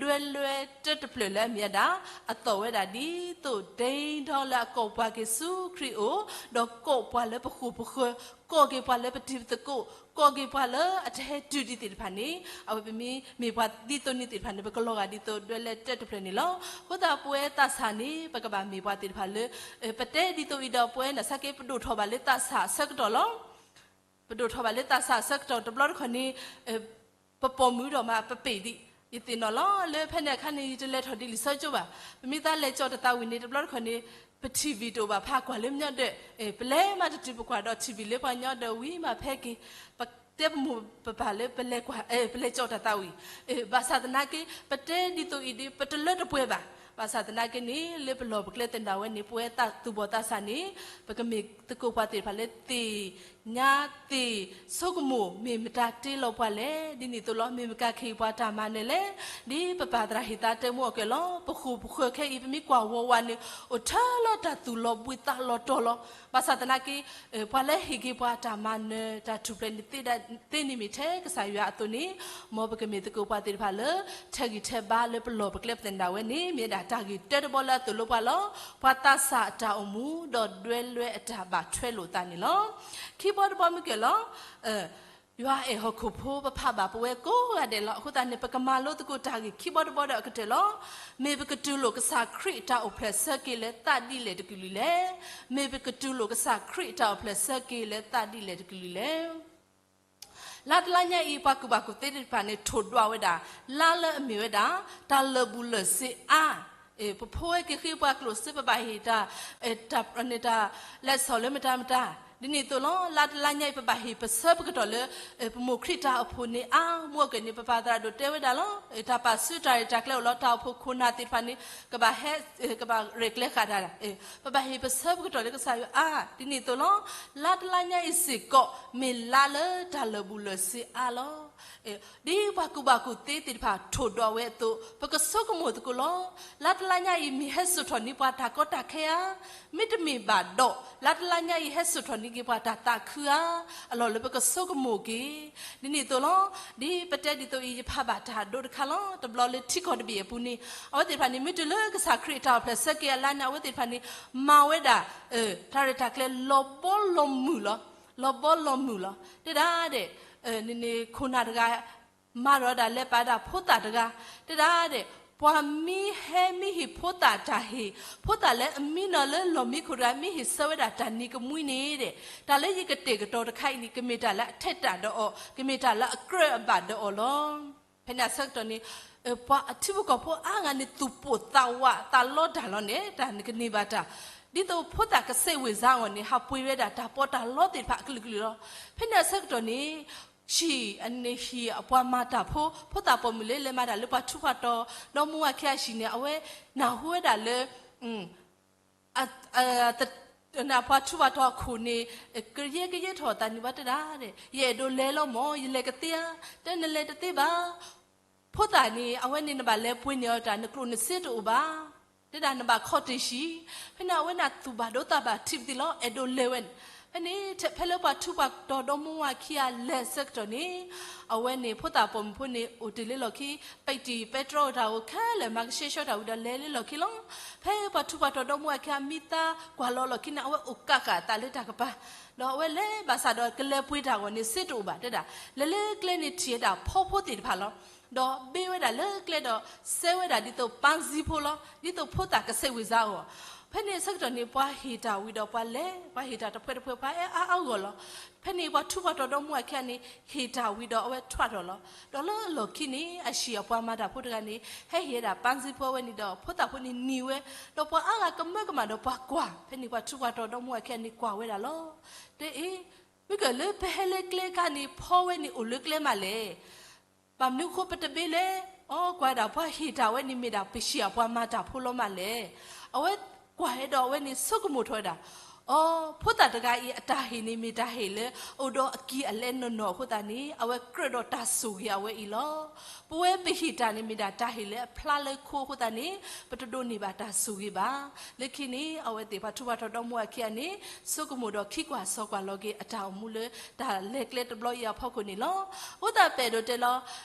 ဒွဲလဲၣ်တၢတဖျၢၣ်လၢအမ့ၢ်ဝဲဒၣ် အသီၣ်ဝဲဒၣ်ဒ်သိး ဒ့ဒီလၢအကိးပှၤက့ၤဆူခရံာ်အအိၣ်, ဒီးကိးပှၤလၢပဃိာ်ပဃၢၤ ကိးက့ၤပှၤလၢပတံၤသကိး, ကိးက့ၤပှၤလၢအတဟဲတုၤဒံးသ့ၣ်တဖၣ်န့ၣ်, အဝဲပမ့ၢ်မ့ၢ်ပှၤဒ်သိးန့ၣ်သ့ၣ်တဖၣ်န့ၣ် ပကလီၤဂာ်ဒ်သိးဒွဲလၢတၢၢ်တဖျၢၣ်န့ၣ်လီၤ. အဃိသတးပဝဲသးစၢ်န့ၣ် ပကဘၣ်မ့ၢ်ပှၤသ့ၣ်တဖၣ်လၢ ပတဲဒ်သိးအံၤဒီးပဝဲနာ်သက့ ပဒိၣ်ထီၣ်ဘၣ်လၢသးစၢ်အဆၢကတီၢ်လီၤ. ပဒိၣ်ထီၣ်ဘၣ်လၢသးစၢ်အဆၢကတီၢ်တဘျီတခီၣ်န့ၣ် ပပိာ်မုၣ်ဒီးမး ပပ့ၢ်ဒံး, ယသ့ၣ်နီၣ်လီၤ လၢဖဲန့ၣ်အခါန့ၣ် ယတလဲၤထီၣ်ဒ်လံာ်စီဆှံကၠိဘၣ်. ပမ့ၢ်သးလဲၤကၠီၣ်တၢ်သးဝံၣ်န့ၣ် တဘျီတခီၣ်န့ၣ် ပထံၣ်ဝံၣ်တအိၣ်ဘၣ် ဖးကွၢ်လၢညီဒီး, ပလဲၤမးတတုၤ ပကွၢ်ဒီး ထံၣ်ဝံၣ်လၢပှၤညီဒီးဝံၤမးဖဲက့ၤ, ပတဲပမိၢ်ပပၢ်လၢပလဲၤကွၢ်, ပလဲၤကၠီၣ်တၢ်သးဝံၣ်, ဘၣ်ဆၣ်သနာ်က့ ပတဲဒ်သိးအံၤဒီး ပတလၢတပှဲၤဘၣ်. ဘၣ်ဆၣ်သနာ်က့န့ၣ် လၢပလီၢ်ပကျဲသ့ၣ်ဒၣ်ဝဲန့ၣ် ပဝဲသးသူၣ်ဘီၣ်သးစၢ်န့ၣ် ပကမ့ၢ်သကိးပှၤသ့ၣ်တဖၣ်လၢသ့ၣ်ညါသ့ၣ်ဆိကမိၣ် မ့ၢ်မတၤတ့လီၤပှၤလဲၣ်. ဒ်န့ၣ်အသိးလီၤ မ့ၢ်မတၤကဟ့ၣ်ပှၤတၢ်မၤနၢၤလဲၣ်. ဒ်ပပၢ်သရၣ်ဟ့ၣ်သးတဲမူအီၣ်ကဲၣ်လီၤ. ပဃိၣ်ပဃၢၤခဲအံၤ ပမ့ၢ်ကွၢ်ဝီဝါန့ၣ် အိၣ်ထဲလီၤတၢ်သူၣ်လီၤဘှံးသးလီၤတီၤလီၤ. ဘၣ်ဆၣ်သနာ်က့ ပှၤလၢဟ့ၣ်က့ၤပှၤတၢ်မၤနၢၤ တၢ်ထူၣ်ဖျဲးန့ၣ်သ့ဒၣ်သ့န့ၣ်မ့ၢ်ထဲကစၢ်ယွၤအသိးန့ၣ်, မ်ပကမ့ၢ်သကိးပှၤသ့ၣ်တဖၣ်လၢ ထဲးဂံၢ်ထဲးဘါလၢပလီၢ်ပကျဲပသ့ၣ်ဒၣ်ဝဲန့ၣ် မ့ၢ်ဝဲဒၣ်တၢ်ဂ့ၢ်တၢတဘီလၢအသိၣ်လိပှၤလီၤ. ပှၤသးစၢ်အတၢ်အိၣ်မူ ဒီးဒွဲလွဲအတၢ်ဘၣ်ထွဲလိာ်သးန့ၣ်လီၤ. ခံဘီတဘီမ့ၢ်ကဲၣ်လီၤ. ယွၤအဲၣ်ဟီၣ်ခိၣ်ဖိ ပဖးဘၣ်ပဝဲကိးဂၤဒဲးလီၤ. အဃိသတးန့ၣ် ပကမၤလိသကိးတၢ်ဂ့ၢ်ခံဘီတဘီဒီးအကတၢၢ်လီၤ. မ့ၢ်ပကတူၢ်လိာ်ကစၢ်ခရံာ်အတၢ်အိၣ်ဖျဲၣ်ဆၢက့ၤလၢသးဒ်လဲၣ်တကလုာ်လဲၣ်. မ့ၢ်ပကတူၢ်လိာ်ကစၢ်ခရံာ်အတၢ်အိၣ်ဖျဲၣ်ဆၢက့ၤလၢသးဒ်လဲၣ်တကလုာ်လဲၣ်. လါတလါညါအံၤ ပှၤကူၣ်ဘၣ်ကူၣ်သ့သ့ၣ်တဖၣ်န့ၣ် ထိၣ်ဒွးဝဲဒၣ် လါလၢအမ့ၢ်ဝဲဒၣ် တၢ်လၢာ်ဘူၣ်လၢာ်စ့အါ, ပဖိဝဲက့ၤဃ့ပှၤကျိၣ်စ့ ပဘၣ်ဟ့ၣ်တၢ် တၢ်န့ၣ်တၢ် လဲၤဆီၣ်လၢမတၤမတၤ, ဒ်န့ၣ်အသိးလီၤ. လါတလါညါအံၤ ပဘၣ်ဟ့ၣ်ပဆၢပကတီၢ်လၢ ပမိၢ်ခရံာ်တၢ်အိၣ်ဖှိၣ်န့ၣ်အါ, မ့ၢ်အကဲၣ်န့ၣ် ပပၢ်သရၣ်ဒိၣ်တဲဝဲဒၣ်လီၤ. တၢ်ပာ်စုတၢ်ရဲၣ်တၢ်ကျဲၤအိၣ်လီၤ တၢ်အိၣ်ဖှိၣ်ခိၣ်နၢ်သ့ၣ်တဖၣ်န့ၣ် ကဘၣ်ဟဲ ကဘၣ်ရဲၣ်ကျဲၤဃာ်တၢ်, ပဘၣ်ဟ့ၣ်ပဆၢပကတီၢ်လၢကစၢ်ယွၤအါ, ဒ်န့ၣ်အသိးလီၤ. လါတလါညါအံၤစ့ၢ်ကီး မ့ၢ်လါလၢတၢ်လၢာ်ဘူၣ်လၢာ်စ့အါလီၤ. ဒ်ပှၤကူၣ်ဘၣ်ကူၣ်သ့သ့ၣ်တဖၣ်ထိၣ်ဒွးဝဲအသိး ပကဆိကမိၣ်သကိးလီၤ. လါတလါညါအံၤ မ့ၢ်ဟဲစိာ်ထီၣ်န့ၢ်ပှၤတၢ်ကီတၢ်ခဲဧါ, မ့တမ့ၢ်ဘၣ်ဒီး လါတလါညါအံၤ ဟဲစိာ်ထီၣ်န့ၢ်က့ၤပှၤတၢ်သးခုဧါ, အလီၢ်လၢပကဆိကမိၣ်က့ၤ. ဒ်န့ၣ်အသိးလီၤ. ဒ်ပတဲဒ်သိးအံၤ ယဖးဘၣ်တၢ်ဒိတခါလီၤ. တဘျီလၢထံကီၢ်တဘ့ၣ်အပူၤန့ၣ် အဝဲသ့ၣ်တဖၣ်န့ၣ် မ့ၢ်တုၤလၢကစၢ်ခရံာ်အတၢ်အိၣ်ဖျဲၣ်ဆၢက့ၤအလါန့ၣ် အဝဲသ့ၣ်တဖၣ်န့ၣ် မၤဝဲဒၣ် တၢ်ရဲၣ်တၢ်ကျဲၤလီၤဘီလီၤမုၢ်လီၤ. လီၤဘီလီၤမုၢ်လီၤ. တဲဒၣ်ဒဲး န့ၣ်န့ၣ်ခိၣ်နၢ်တဂၤ မၤဒီးဒၣ်လဲၤပာ်ဒၣ်ဖိသၣ်တဂၤ, တဲဒၣ်ဒဲး ပှၤမ့ၢ်ဟဲမ့ၢ်ဟ့ၣ်ဖိသၣ်တၢ်ဟ့ၣ်, ဖိသၣ်လၢအမံနီၤလၢလီၢ်မံခိၣ်တဂၤ မ့ၢ်ဟ့ၣ်ဆၢဝဲဒၣ်တၢ်နံၤကမှံန့ၣ်ဒဲး, တၢ်လၢယကတဲာ်ကတီၤတခါအံၤန့ၣ် ကမ့ၢ်တၢ်လၢအထဲးတၢ်ဒီးအီၤ, ကမ့ၢ်တၢ်လၢအကြၢးအဘၣ်ဒီးအီၤလီၤ. ဖဲန့ၣ်အဆၢကတီၢ်န့ၣ် ပှၤအထံဖိကီၢ်ဖိအါဂၤန့ၣ် သူၣ်ပိာ်သးဝးသးလီတၢ်လီၤန့ၣ် တၢ်နကန့ၢ်ဘၣ်တၢ်, ဒ်သိးဖိသၣ်ကစဲးဝ့ၢ်စါအဂီၢ်န့ၣ် ဟးပှ့ၤဝဲဒၣ်တၢ်ပီးတၢ်လီသ့ၣ်တဖၣ်အကလုာ်ကလုာ်လီၤ. ဖဲန့ၣ်အဆၢကတီၢ်န့ၣ် ဟံၣ်အန့ၣ်ဟံၣ်အပှၤမၤတၢ်ဖိ ဖိသၣ်ပိာ်မုၣ်လၢလဲၤမၤတၢ်လၢပှၤထူးပှၤတီၤဒီမါဝၤခံဂၤအဟံၣ်န့ၣ် အဝဲနၢ်ဟူဝဲဒၣ်လၢ ပှၤထူးပှၤတီၤအခိၣ်န့ၣ် ကယဲကယဲထီၣ်သးန့ၣ်ဘၣ်တဲဒၣ်ဒဲး ယအဲၣ်ဒိးလဲၤလီၤမၢ် ယလဲၤကသ့ဧါ, တဲနလဲၤတသ့ဘၣ် ဖိသၣ်န့ၣ် အဝဲန့ၣ်နဘၣ်လဲၤပှ့ၤန့ၢ်အီၤတၢ် နကျိၣ်နစ့တအိၣ်ဘၣ်, တဲဒၣ်နဘၣ်ခီၣ်တ့ၢ်ဆံး, ဖဲန့ၣ်အဝဲန့ၣ်သူၣ်ဘၣ်ဒိသးဘၣ်ထံးပသံးလီၤ အဲၣ်ဒိးလဲၤဝဲန့ၣ်, ဖဲန့ၣ် ဖဲလၢပှၤထူးပှၤတီၤဒီမါဝၤခံဂၤလဲၤဆၢကတီၢ်န့ၣ် အဝဲန့ၣ် ဖိသၣ်ပိာ်မုၣ်ဖိန့ၣ် အိၣ်တ့ၢ်လၢလီၢ်ခံ ပဲတံၢ်ပဲတြီတၢ်အိၣ်ခဲလၢာ် မၤကဆှဲကဆှီတၢ်ဝံၤဒီးလဲၤလၢလီၢ်ခံလီၤ. ဖဲပှၤထူးပှၤတီၤဒီမါဝၤခံဂၤမံသးကွၢ်လီၤလီၢ်ခံန့ၣ် အဝဲအိၣ်ကးဃာ်အသးလၢတၢ်ကပၤ, ဒီးအဝဲလဲၤဘၣ်ဆၣ်ဒီးကလဲၤပှ့ၤတၢ်အဂီၢ်န့ၣ် စ့တအိၣ်ဘၣ်တဲဒၣ်, လဲၤလၢကျဲန့ၣ်ထံၣ်ဝဲဒၣ်ဖီဖိသ့ၣ်တဖၣ်လီၤ. ဒီးဘ့ဝဲဒၣ်လၢကျဲဒီး စဲဝဲဒၣ်ဒ်သိးပန်းစည်းဖိလီၤ, ဒ်သိးဖိသၣ်ကစဲးဝ့ၢ်စါအဂီၢ်, ဖဲန့ၣ်အဆၢကတီၢ်န့ၣ် ပှၤဟ့ၣ်တၢ်ဝံၤဒီးပှၤလဲၤ, ပှၤဟ့ၣ်တၢ်တဖှဲတဖှဲ ပှၤအဲၣ်အါအါဂီၢ်လီၤ. ဖဲန့ၣ်ပှၤထူးပှၤတီၤဒီမါဝၤခံဂၤန့ၣ် ဟ့ၣ်တၢ်ဝံၤဒီးအဝဲထွဲထီၣ်လီၤ. ဒီးလၢအလီၢ်ခံန့ၣ် အဟံၣ်အပှၤမၤတၢ်ဖိတဂၤန့ၣ် ဟဲဟ့ၣ်ဝဲဒၣ်ပန်းစည်းဖိအဝဲန့ၣ်ဒီး ဖိသၣ်ဖိန့ၣ်နံၤဝဲ, ဒီးပှၤအါဂၤကမၢကမၣ်ဒီးပှၤကွၢ်, ဖဲန့ၣ်ပှၤထူးပှၤတီၤဒီမါဝၤခံဂၤန့ၣ်ကွၢ်ဝဲဒၣ်လီၤ. တဲအ့ၣ်, မ့ၢ်ကဲလၢပဟဲလၢကျဲခါန့ၣ် ဖီဝဲန့ၣ်အိၣ်လၢကျဲမးလဲၣ်. ဘၣ်မနုၤအဃိပတဘ့လဲၣ်. အီ ကွၢ်ဒၣ်ပှၤဟ့ၣ်တၢ်ဝဲန့ၣ်မ့ၢ်ဒၣ်ပဟံၣ်အပှၤမၤတၢ်ဖိလီၤမးလဲၣ်. အဝဲကွၢ်ဝဲဒီးအဝဲန့ၣ်ဆိကမိၣ်ထီၣ်ဝဲဒၣ်, အီ ဖိသၣ်တဂၤအံၤအတၢ်ဟ့ၣ်န့ၣ် မ့ၢ်တၢ်ဟ့ၣ်လၢအိၣ်ဒီးအကံၢ်အလဲနီၢ်နီၢ်အဃိသတးန့ၣ် အဝဲကြၢးဒီးတၢ်ဆိၣ်ဂ့ၤအဝဲအံၤလီၤ. ပဝဲပဟ့ၣ်တၢ်န့ၣ်မ့ၢ်ဒၣ်တၢ်ဟ့ၣ်လၢအဖျါလၢခိအဃိသတးန့ၣ် ပတဒိးန့ၢ်ဘၣ်တၢ်ဆိၣ်ဂ့ၤဘၣ်. လၢခံန့ၣ် အဝဲသ့ၣ်ပှၤထူးပှၤတီၤဒီမါဝၤခံဂၤန့ၣ် ဆိကမိၣ်ဒီးခံကွၢ်စီၤကွၢ်လီၤက့ၤအတၢ်အိၣ်မူလၢတၢ်လဲၤကျဲတဘျီအံၤအဖီခိၣ်န့ၣ်လီၤ. အဃိသတးပအဲၣ်ဒိးတဲလီၤ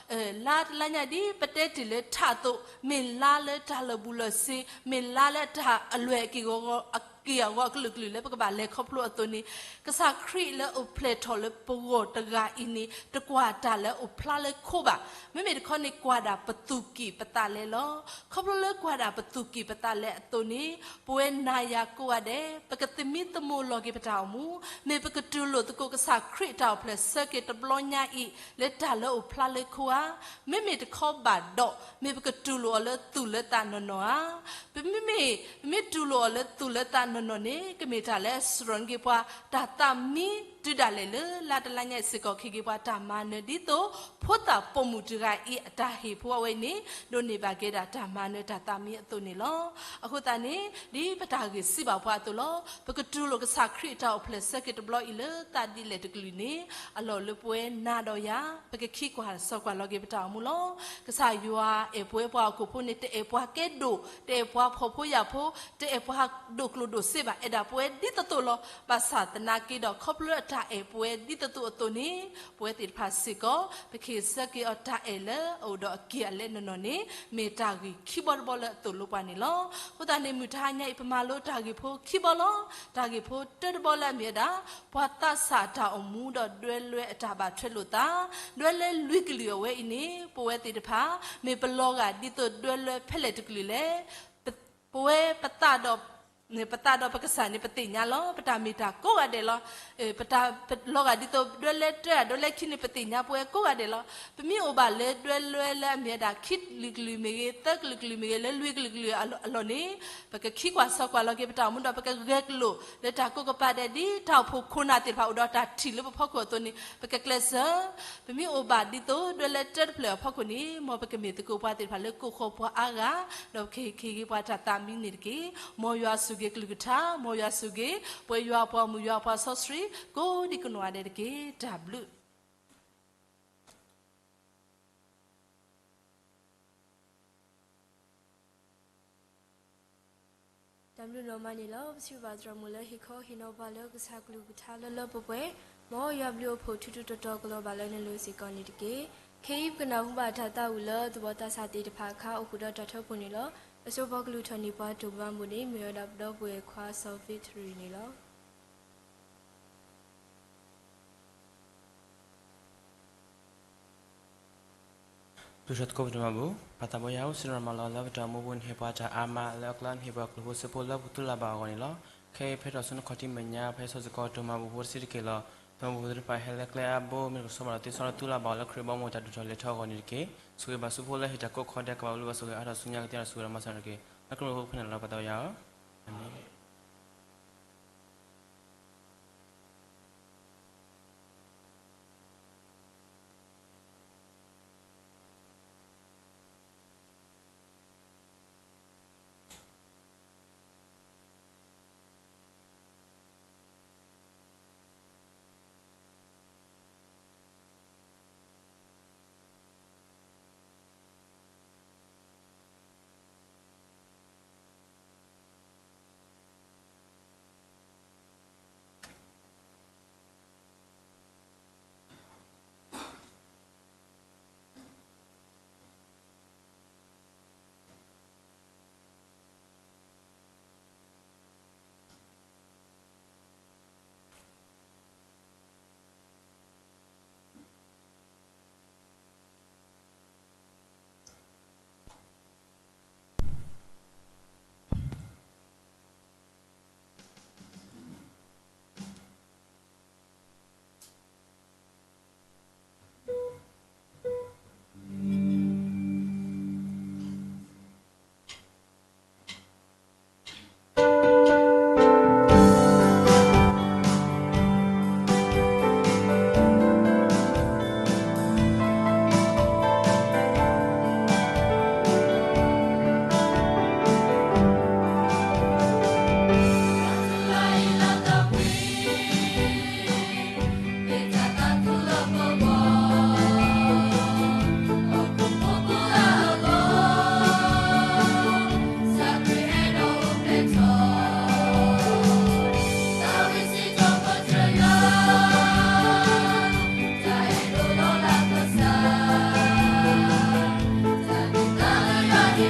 လါတလါညါဒ်ပတဲတ့ၢ်လၢထးအသိး မ့ၢ်လါလၢတၢ်လၢာ်ဘူၣ်လၢာ်စ့, မ့ၢ်လါလၢတၢ်အလွဲၢ်အက့ၢ်ဂီၤဂီၤ ပကဂ့ၤအဂီၢ်အကလုာ်ကလုာ်လၢပကဘၣ်လဲၤခီဖျိအသိးန့ၣ်, ကစၢ်ခရံာ်လၢအိၣ်ဖျဲၣ်ထီၣ်လၢပဂီၢ်တဂၤအံၤန့ၣ် တကွၢ်တၢ်လၢအိၣ်ဖျါလၢခိဘၣ်. မ့မ့ၢ်တခီန့ၣ် ကွၢ်ဒၣ်ပသူၣ်ကံၢ်ပသးလဲလီၤ. ခီဖျိလၢကွၢ်ဒၣ်ပသူၣ်ကံၢ်ပသးလဲအသိးန့ၣ်, ပဝဲနၤယၤကိးဂၤဒဲး ပကသမံသမိးလီၤက့ၤပတၢ်အိၣ်မူ, မ့ၢ်ပကတူၢ်လိာ်သကိးကစၢ်ခရံာ်တၢ်အိၣ်ဖျဲၣ်ဆၢက့ၤတဘျီညါအံၤ လၢတၢ်လၢအိၣ်ဖျါလၢခိဧါ, မ့မ့ၢ်တခီဘၣ်ဒီး မ့ၢ်ပကတူၢ်လိာ်အီၤလၢသူၣ်လၢသးနီၢ်နီၢ်ဧါ. ပမ့မ့ၢ် ပမ့ၢ်တူၢ်လိာ်အီၤလၢသူၣ်လၢသးနီၢ်နီၢ်န့ၣ် ကမ့ၢ်တၢ်လၢအစှၤက့ၤပှၤတၢ်သးမံတုၤဒၣ်လဲာ်လၢလါတလါညါအံၤစ့ၢ်ကီး ကဟ့ၣ်က့ၤပှၤတၢ်မၤနၢၤ ဒ်သိး ဖိသၣ်ပိာ်မုၣ်တဂၤအံၤအတၢ်ဟ့ၣ်ဖိအဝဲအံၤန့ၣ် ဒိးန့ၢ်ဘၣ်က့ၤဒၣ်တၢ်မၤနၢၤတၢ်သးမံအသိးန့ၣ်လီၤ. အဃိသတးန့ၣ် ဒ်ပတၢ်ဂ့ၢ်စံးဘၣ်ပှၤအသိးလီၤ. ပကတူၢ်လိာ်ကစၢ်ခရံာ်အတၢ်အိၣ်ဖျဲၣ်ဆၢက့ၤတဘျီအံၤလၢသးဒ်လဲၣ်တကလုာ်န့ၣ် အလီၢ်လၢပဝဲနၤဒီးယၤ ပကခံကွၢ်စီကွၢ်လီၤက့ၤပတၢ်အိၣ်မူလီၤ. ကစၢ်ယွၤအဲၣ်ပဝဲပှၤဟီၣ်ခိၣ်ဖိန့ၣ် တအဲၣ်ပှၤကဲဒိၣ်, တအဲၣ်ပှၤဖှီၣ်ဖိယာ်ဖိ, တအဲၣ်ပှၤဒိၣ်ကျိၣ်ဒိၣ်စ့ဘၣ်, အဲၣ်ဒၣ်ပဝဲဒ်သိးသိးလီၤ. ဘၣ်ဆၣ်သနာ်က့ဒီး ခီဖျိလၢအတၢ်အဲၣ်ပဝဲဒ်သိးသိးအသိးန့ၣ် ပဝဲသ့ၣ်တဖၣ်စ့ၢ်ကီး ပကဟ့ၣ်ဆၢက့ၤအီၤတၢ်အဲၣ်လၢအအိၣ်ဒီးအက့ၢ်အလဲနီၢ်နီၢ်န့ၣ် မ့ၢ်တၢ်ဂ့ၢ်ခံဘီတဘီလၢအသိၣ်လိပှၤန့ၣ်လီၤ. အဃိသတးန့ၣ် မုၢ်တဟါညါအံၤ ပမၤလိတၢ်ဂ့ၢ်ဖိခံဘီလီၤ. တၢ်ဂ့ၢ်ဖိတၢတဘီလၢအမ့ၢ်ဝဲဒၣ် ပှၤသးစၢ်တၢ်အိၣ်မူဒီးဒွဲလွဲအတၢ်ဘၣ်ထွဲလိာ်သး, ဒွဲလွဲလွံၢ်ကလုာ်အဝဲအံၤန့ၣ် ပဝဲသ့ၣ်တဖၣ် မ့ၢ်ပလီၤဂာ်ဒ်သိးဒွဲလွဲဖဲလဲၣ်တကလုာ်လဲၣ်. ပဝဲပသးဒီး ပသးဒီးပကစၢ်န့ၣ် ပသ့ၣ်ညါလီၤ. ပတၢ်မ့ၢ်တၢ်ကိးဂၤဒဲးလီၤ. ပတၢ်လီၤဂာ်ဒ်သိးဒွဲလွဲတၢ ဒွဲလွဲခံန့ၣ် ပသ့ၣ်ညါ ပဝဲကိးဂၤဒဲးလီၤ. ပမ့ၢ်အိၣ်ဘၣ်လၢဒွဲလွဲလၢအမ့ၢ်ဝဲဒၣ်ခံကလုာ်ကလုာ်မ့ၢ်ဂ့ၤ, သၢကလုာ်ကလုာ်မ့ၢ်ဂ့ၤ, လၢလွံၢ်ကလုာ်ကလုာ်အလီၢ်န့ၣ် ပကခံကွၢ်စီကွၢ်လီၤက့ၤပတၢ်အိၣ်မူဒီး ပကဂဲၤကလိာ်လၢတၢ်ကိးကပၤဒဲး ဒ်တၢ်အိၣ်ဖှိၣ်ခိၣ်နၢ်သ့ၣ်တဖၣ်အိၣ်ဒီးတၢ်ထံၣ်လၢပဖီခိၣ်အသိးန့ၣ် ပကကျဲးစၢး ပမ့ၢ်အိၣ်ဘၣ်ဒ်သိးဒွဲလွဲတၢတဖျၢၣ်အဖီခိၣ်န့ၣ် မ်ပကမ့ၢ်သကိးပှၤသ့ၣ်တဖၣ်လၢကိးဃီၤပှၤအါဂၤ, ဒီးပကဟ့ၣ်က့ၤပှၤတၢ်သးမံန့ၣ်တက့ၢ်. မ်ယွၤဆိၣ်ဂ့ၤကလုၢ်ကထါ, မ်ယွၤဆိၣ်ဂ့ၤ ပှၤယွၤပှၤမုၣ်ယွၤပှၤစီဆှံ ကိးဒံကနီၢ်ဂၤဒဲးတက့ၢ်. တၢ်ဘျုး တၢ်ဘျုးနီၢ်မးန့ၣ်လီၤ. ပစံးဘျုးဘၣ်သရၣ်မုၣ်လၢဟ့ၣ်ခီဟ့ၣ်နီၤပှၤလၢကစၢ်ကလုၢ်ကထါလၢလၢပှဲၤပှဲၤ, မ်ယွၤဘျုးအဖှိၣ်ထူထူတီတီကလီၤဘၣ်လၢနလိၤစ့ၢ်ကီးန့ၣ်တက့ၢ်. ခဲအံၤပကနၢ်ဟူဘၣ်တၢ်သးဝံၣ်လၢသဘီသးစၢ်သ့ၣ်တဖၣ်အခါ အိၣ်ဃုာ်ဒီးတၢ်ထၢဖှိၣ်န့ၣ်လီၤ. အစိပှၤကလုၢ်ထီၣ်န့ၢ်ပှၤတိၢ်မၤမူးန့ၣ် မ့ၢ်ဝဲဒၣ်ပဒီပုၢ်ဝဲၢ်ခွါစီၤဖ့တရံးန့ၣ်လီၤ. ပတၢ်သကိးပတၢ်မၤဘူၣ်, ပၢ်သးဘိယွၤဧၢ, စံးရၤမၤလီၤလၢပတၢ်အိၣ်မူပူၤန့ၣ် ဟ့ၣ်ပှၤတၢ်အါမးလၢအကျါန့ၣ် ဟ့ၣ်ပှၤကျိၣ်ဖိစ့ဖိလၢပကတူၢ်လိာ်ဘၣ်အဂီၢ်န့ၣ်လီၤ. ခဲအံၤဖဲထီၣ်ဆူနခီၣ်ထံးမဲာ်ညါ ဖဲစီၤစ့ၢ်ကီးတိၢ်မၤဘူၣ်ဖိတဆံးတက့ၢ်လီၤ. တိၢ်မၤဘူၣ်ဖိသ့ၣ်တဖၣ်ဟဲလၢကျဲအါဘိ မ့ၢ်တကဆှီဘၣ်ဒီးသ့စီဒီးတူၢ်လိာ်ဘၣ်အီၤလၢခရံာ်ဘီမုၢ်တၢ်ဒိၣ်ထီၣ်လဲၤထီၣ်အဂီၢ်န့ၣ်တက့ၢ်. ဆိၣ်ဂ့ၤဘၣ်ဆူဖိလၢဟ့ၣ်တၢ်ကိးခီဒဲး ကဘၣ်အိၣ်လၢဘၣ်ဆိၣ်ဂ့ၤအါထီၣ်ဆူညါကသ့အါထီၣ်ဆူဝဲဒီးမၤစၢၤတက့ၢ်. လၢခရံာ်ဖိဖဲန့ၣ်လီၤ ပၢ်သးဘိယွၤဧၢ, အၤမ့ၣ်.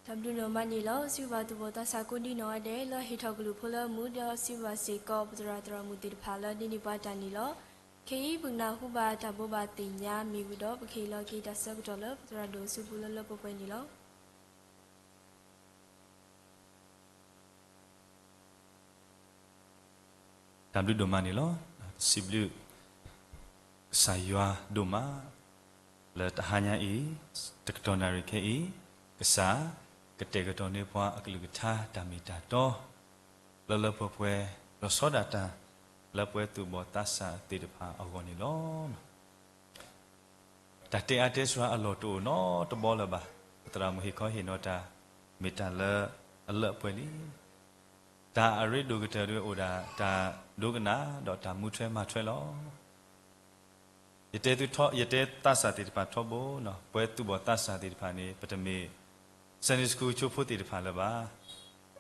တၢ်ဘျုးဒိၣ်မးန့ၣ်လီၤ. စံးဘျုးဘၣ်သူၣ်ဘီၣ်သးစၢ်ကိးဒံနီၢ်ဂၤဒဲး လၢဟ့ၣ်ထီၣ်ကလုၢ်ဖိလၢမူ ဒီးစံးဘျုးဘၣ်စ့ၢ်ကီး ပသရၣ်သရၣ်မုၣ်သ့ၣ်တဖၣ်လၢဒ်န့ၢ်ပှၤတၢ်န့ၣ်လီၤ. ခဲအံၤ ပကနၢ်ဟူဘၣ်တၢ်ဘိးဘၣ်သ့ၣ်ညါမ့ၢ်ဝံၤဒီး ပကဟ့ၣ်လီၤက့ၤတၢ်ဆၢကတီၢ်လၢပသရၣ်ဒိၣ်အစုပူၤလၢလၢပှဲၤပှဲၤန့ၣ်လီၤ. တၢ်ဘျုးဒိၣ်မးန့ၣ်လီၤ. စံးဘျုးကစၢ်ယွၤဒိၣ်မး လၢတဟါညါအံၤ တကတီၢ်နၣ်ရံၣ်ခဲအံၤ ကစၢ် ကတဲာ်ကတီၤန့ၢ်ပှၤအကလုၢ်ကထါတၢ်မ့ၢ်တၢ်တီ လၢလၢပှဲၤပှဲၤ လီၤဆီဒၣ်တၢ် လၢပဝဲသူၣ်ဘီၣ်သးစၢ်သ့ၣ်တဖၣ်အဂီၢ်န့ၣ်လီၤ. တၢ်တဲအါတဲစှၤအလီၢ်တအိၣ်နီတဘီလၢၤဘၣ်. ပသရၣ်မုၣ်ဟ့ၣ်ခီဟ့ၣ်နီၤတၢ် မ့ၢ်တၢ်လၢအလၢအပှဲၤလံ. တၢ်အရ့ဒိၣ်ကတၢၢ်ဒ်အိၣ်ဒၣ် တၢ်ဒိကနၣ်ဒီးတၢ်မူထွဲမၤထွဲလီၤ. ယတဲသုထီ ယတဲသးစၢ်သ့ၣ်တဖၣ်ထီဘိ, ပဝဲသူၣ်ဘီၣ်သးစၢ်သ့ၣ်တဖၣ်န့ၣ် ပတမ့ၢ် Sunday School ကၠိဖိသ့ၣ်တဖၣ်လၢၤဘၣ်.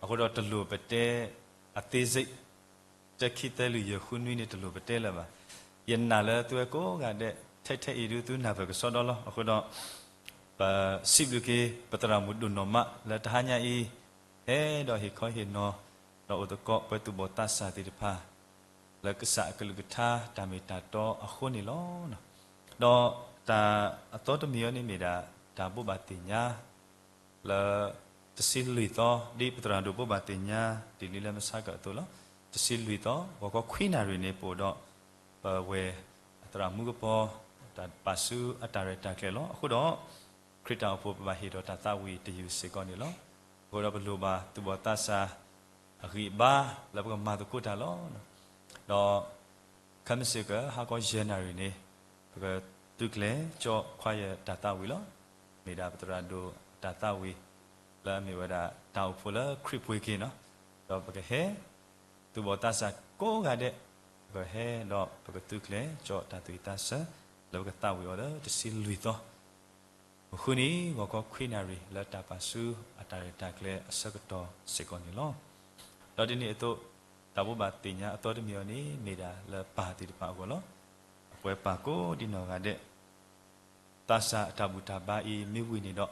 အဃိဒီးတလိၣ်ပတဲအသေးစိတ် တၢ ခံ သၢ လွံၢ် ယဲၢ် ဃု နွံန့ၣ် တလိၣ်ပတဲလၢၤဘၣ်. ယနာ်လၢသုဝဲကိးဂၤဒဲး ထဲထဲအံၤဒုသုနၢ်ပၢၢ်ကစီဒီလီၤ. အဃိဒီး ပစံးဘျုးက့ၤ ပသရၣ်မုၣ်ဒိၣ်နီၢ်မး လၢတဟါညါအံၤ ဟဲဒီးဟ့ၣ်ခီဟ့ၣ်နီၤ ဒီးအိၣ်သကိးပဝဲသူၣ်ဘီၣ်သးစၢ်သ့ၣ်တဖၣ် လၢကစၢ်အကလုၢ်ကထါတၢ်မ့ၢ်တၢ်တီအဃိန့ၣ်လီၤ. ဒီးတၢ်အသီတမံၤအံၤန့ၣ်မ့ၢ်ဒၣ် တၢ်ဘိးဘၣ်သ့ၣ်ညါ လၢ တဆံလွံၢ်သီ ဒ်ပသရၣ်ဒိၣ်ဘိးဘၣ်သ့ၣ်ညါတ့ၢ်လံလၢမဆါကၢၣ်အသိးလီၤ. တဆံလွံၢ်သီ ဂီၤခီခွံနၣ်ရံၣ်န့ၣ် ပအိၣ်ဒီး ပဝဲၢ်အသရၣ်မူကပီၤ တၢ်ပာ်ဆူအတၢ်ရဲၣ်တၢ်ကျဲၤလီၤ. အဃိဒီး ခရံာ်တၢ်အိၣ်ဖှိၣ်ပဘၣ်ဟ့ၣ်ဒီးတၢ်သးဝံၣ်တယုၢ်စ့ၢ်ကီးန့ၣ်လီၤ. အဃိဒီးပလိၣ်ဘၣ်သူၣ်ဘီၣ်သးစၢ် အဂံၢ်အဘါလၢပကမၤသကိးတၢ်လီၤ. ဒီး ခဲမုၢ်ဆ့ၣ်ကီး ဟါခီယဲၢ်နၣ်ရံၣ်န့ၣ် ပကသုးကျဲၤကၠီ choir တၢ်သးဝံၣ်လီၤ. မ့ၢ်ဒၣ်ပသရၣ်ဒိၣ်တၢ်သးဝံၣ် လၢအမ့ၢ်ဝဲဒၣ်တၢ်အိၣ်ဖှိၣ်လၢခရံာ်ပှ့ၤက့ၤန့ၣ်, ဒီးပကဟဲ သူၣ်ဘီၣ်သးစၢ်ကိးဂၤဒဲး ပကဟဲဒီးပကသုးကျဲၤကၠီတၢ်သူၣ်ဝံၣ်သးဆၢ လၢပကသးဝံၣ်အီၤလၢတဆံလွံၢ်သီ မုၢ်ဃုနံၤ ဂီၤခီခွံနၣ်ရံၣ် လၢတၢ်ပာ်ဆူအတၢ်ရဲၣ်တၢ်ကျဲၤအဆၢကတီၢ်စ့ၢ်ကီးန့ၣ်လီၤ. ဒီးဒ်န့ၣ်အသိး တၢ်ဘိးဘၣ်သ့ၣ်ညါအသီတမံၤအံၤန့ၣ် မ့ၢ်ဒၣ်လၢပၢ်သ့ၣ်တဖၣ်အဂီၢ်လီၤ. အပှဲၤပၢ်ကိးဒံနီၢ်ဂၤဒဲး သးစၢ်အတၢ်ဘူၣ်တၢ်ဘါအံၤမ့ၢ်ဝံၤန့ၣ်ဒီး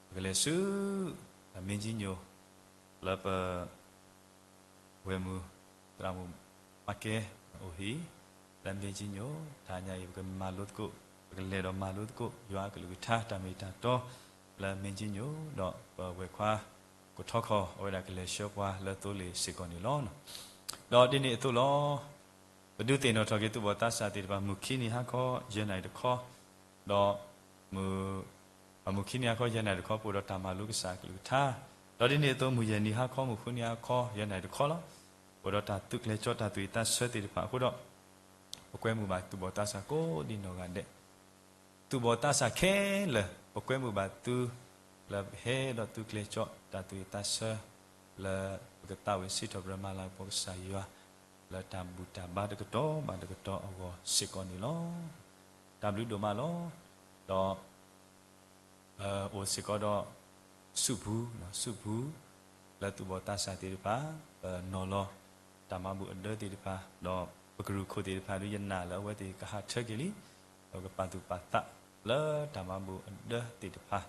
ပကလဲၤဆူ မ့ၢ်ကၠံညိၣ် လၢပ ဝဲၢ်မုၢ် သရၣ်မုၣ်မၤကဲ အိၣ်ဟံၣ် လၢမ့ၢ်ကၠံညိၣ် တဟါညါအံၤ ပကမၤလိသကိး ပကလဲၤဒီးမၤလိသကိး ယွၤအကလုၢ်ကထါတၢ်မ့ၢ်တၢ်တီ လၢမ့ၢ်ကၠံညိၣ် ဒီးပဝဲၢ်ခွါ ကထီခီ အဝဲဒၣ်ကလဲၤဆှၢပှၤလၢသိလ့ၣ်စ့ၢ်ကီးန့ၣ်လီၤ. ဒီးဒ်န့ၣ်အသိးလီၤ. ပဒုးသ့ၣ်နီၣ်ထီၣ်က့ၤသူၣ်ဘီၣ်သးစၢ်သ့ၣ်တဖၣ် မုၢ်ခံနံၤဟါခီ ယဲၢ်နၣ်ရံၣ်တခီ ဒီး မုၢ် မုၢ်ခံနံၤဟါခီ ယဲၢ်နၣ်ရံၣ်တခီ ပအိၣ်ဒီးတၢ်မၤလိကစၢ်အကလုၢ်ကထါ, ဒီးဒ်န့ၣ်အသိး မုၢ်ယဲၢ်နံၤဟါခီ မုၢ်ဃုနံၤဟါခီ ယဲၢ်နၣ်ရံၣ်တခီလီၤ. ပအိၣ်ဒီးတၢ်သုးကျဲၤကၠီတၢ်သူၣ်ဝံၣ်သးဆၢသ့ၣ်တဖၣ်အဃိဒီး ပကွဲမုာ်ဘၣ်သူၣ်ဘီၣ်သးစၢ်ကိးဒံနီၢ်ဂၤဒဲး သူၣ်ဘီၣ်သးစၢ်ခဲလၢာ် ပကွဲမုာ်ဘၣ်သု လၢပဟဲဒီးသုးကျဲၤကၠီတၢ်သူၣ်ဝံၣ်သးဆၢ လၢပကသးဝံၣ်စံးထီၣ်ပတြၢၤမၤလၤကပီၤကစၢ်ယွၤ လၢတၢ်ဘူၣ်တၢ်ဘါတကတီၢ်ဘၣ်တကတီၢ်အဂီၢ်စ့ၢ်ကီးန့ၣ်လီၤ. တၢ်ဘျုးဒိၣ်မးလီၤ. ဒီး အိၣ်စ့ၢ်ကီးဒီး ဆူၣ်ပူၤ ဆူၣ်ပူၤ လၢသူၣ်ဘီၣ်သးစၢ်သ့ၣ်တဖၣ် ပနီၤလီၤ တၢ်မၤဘူၣ်အဒၢသ့ၣ်တဖၣ် ဒီးပကရူၢ်ခိၣ်သ့ၣ်တဖၣ်ဒုး ယနာ်လၢအဝဲသ့ၣ်ကဟးထၢက့ၤလံ. ဒီးကပာ်သူၣ်ပာ်သးလၢတၢ်မၤဘူၣ်အဒၢသ့ၣ်တဖၣ်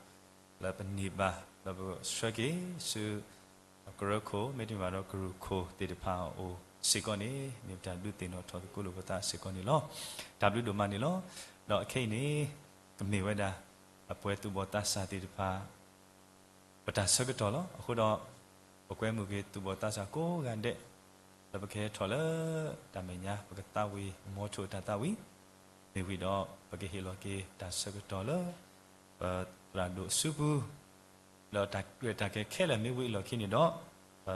လၢပန့ၢ်ဘၣ် လၢပဆှၢက့ၤဆူ ကရၢခိၣ် မ့တမ့ၢ်ဘၣ်ဒီးကရူၢ်ခိၣ်သ့ၣ်တဖၣ်အအိၣ်စ့ၢ်ကီးန့ၣ် မ့ၢ်ပတၢ်ဒုးသ့ၣ်နီၣ်ထီၣ်သကိးလိာ်ပသးစ့ၢ်ကီးန့ၣ်လီၤ. တၢ်ဘျုးဒိၣ်မးန့ၣ်လီၤ. ဒီးအခဲအံၤန့ၣ် ကမ့ၢ်ဝဲဒၣ် အပှဲၤသူၣ်ဘီၣ်သးစၢ်သ့ၣ်တဖၣ် ပတၢ်ဆၢကတီၢ်လီၤ. အဃိဒီး ပကွဲမုာ်က့ၤသူၣ်ဘီၣ်သးစၢ်ကိးဂၤဒဲး လၢပကဟဲထီၣ်လၢတၢ်မဲာ်ညါ ပကသးဝံၣ် မ်ထိၣ်တၢ်သးဝံၣ် မ့ၢ်ဝံၤဒီး ပကဟ့ၣ်လီၤက့ၤတၢ်ဆၢကတီၢ်လၢ ပသရၣ်ဒိၣ်အစုပူၤ ဒီးတၢ်ရဲၣ်တၢ်ကျဲၤခဲလၢာ်မ့ၢ်ဝံၤအလီၢ်ခံန့ၣ်ဒီး ပ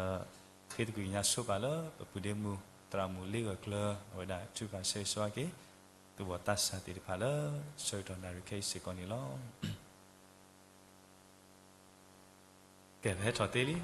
ဃ့သကွံာ်ကညးဆိပာ်လၢ ပပုၢ်ဒ့မုၣ် သရၣ်မုၣ်လ့ဂၢၢ်ကျၢၤ အဝဲဒၣ်ထုကဖၣ်ဆၢဂ့ၤဆၢဝါက့ၤ သူၣ်ဘီၣ်သးစၢ်သ့ၣ်တဖၣ်လၢ ဆၢကတီၢ်နၣ်ရံၣ်ခဲအံၤစ့ၢ်ကီးန့ၣ်လီၤ. ကဲ ပဟဲထီၣ်သ့လံ.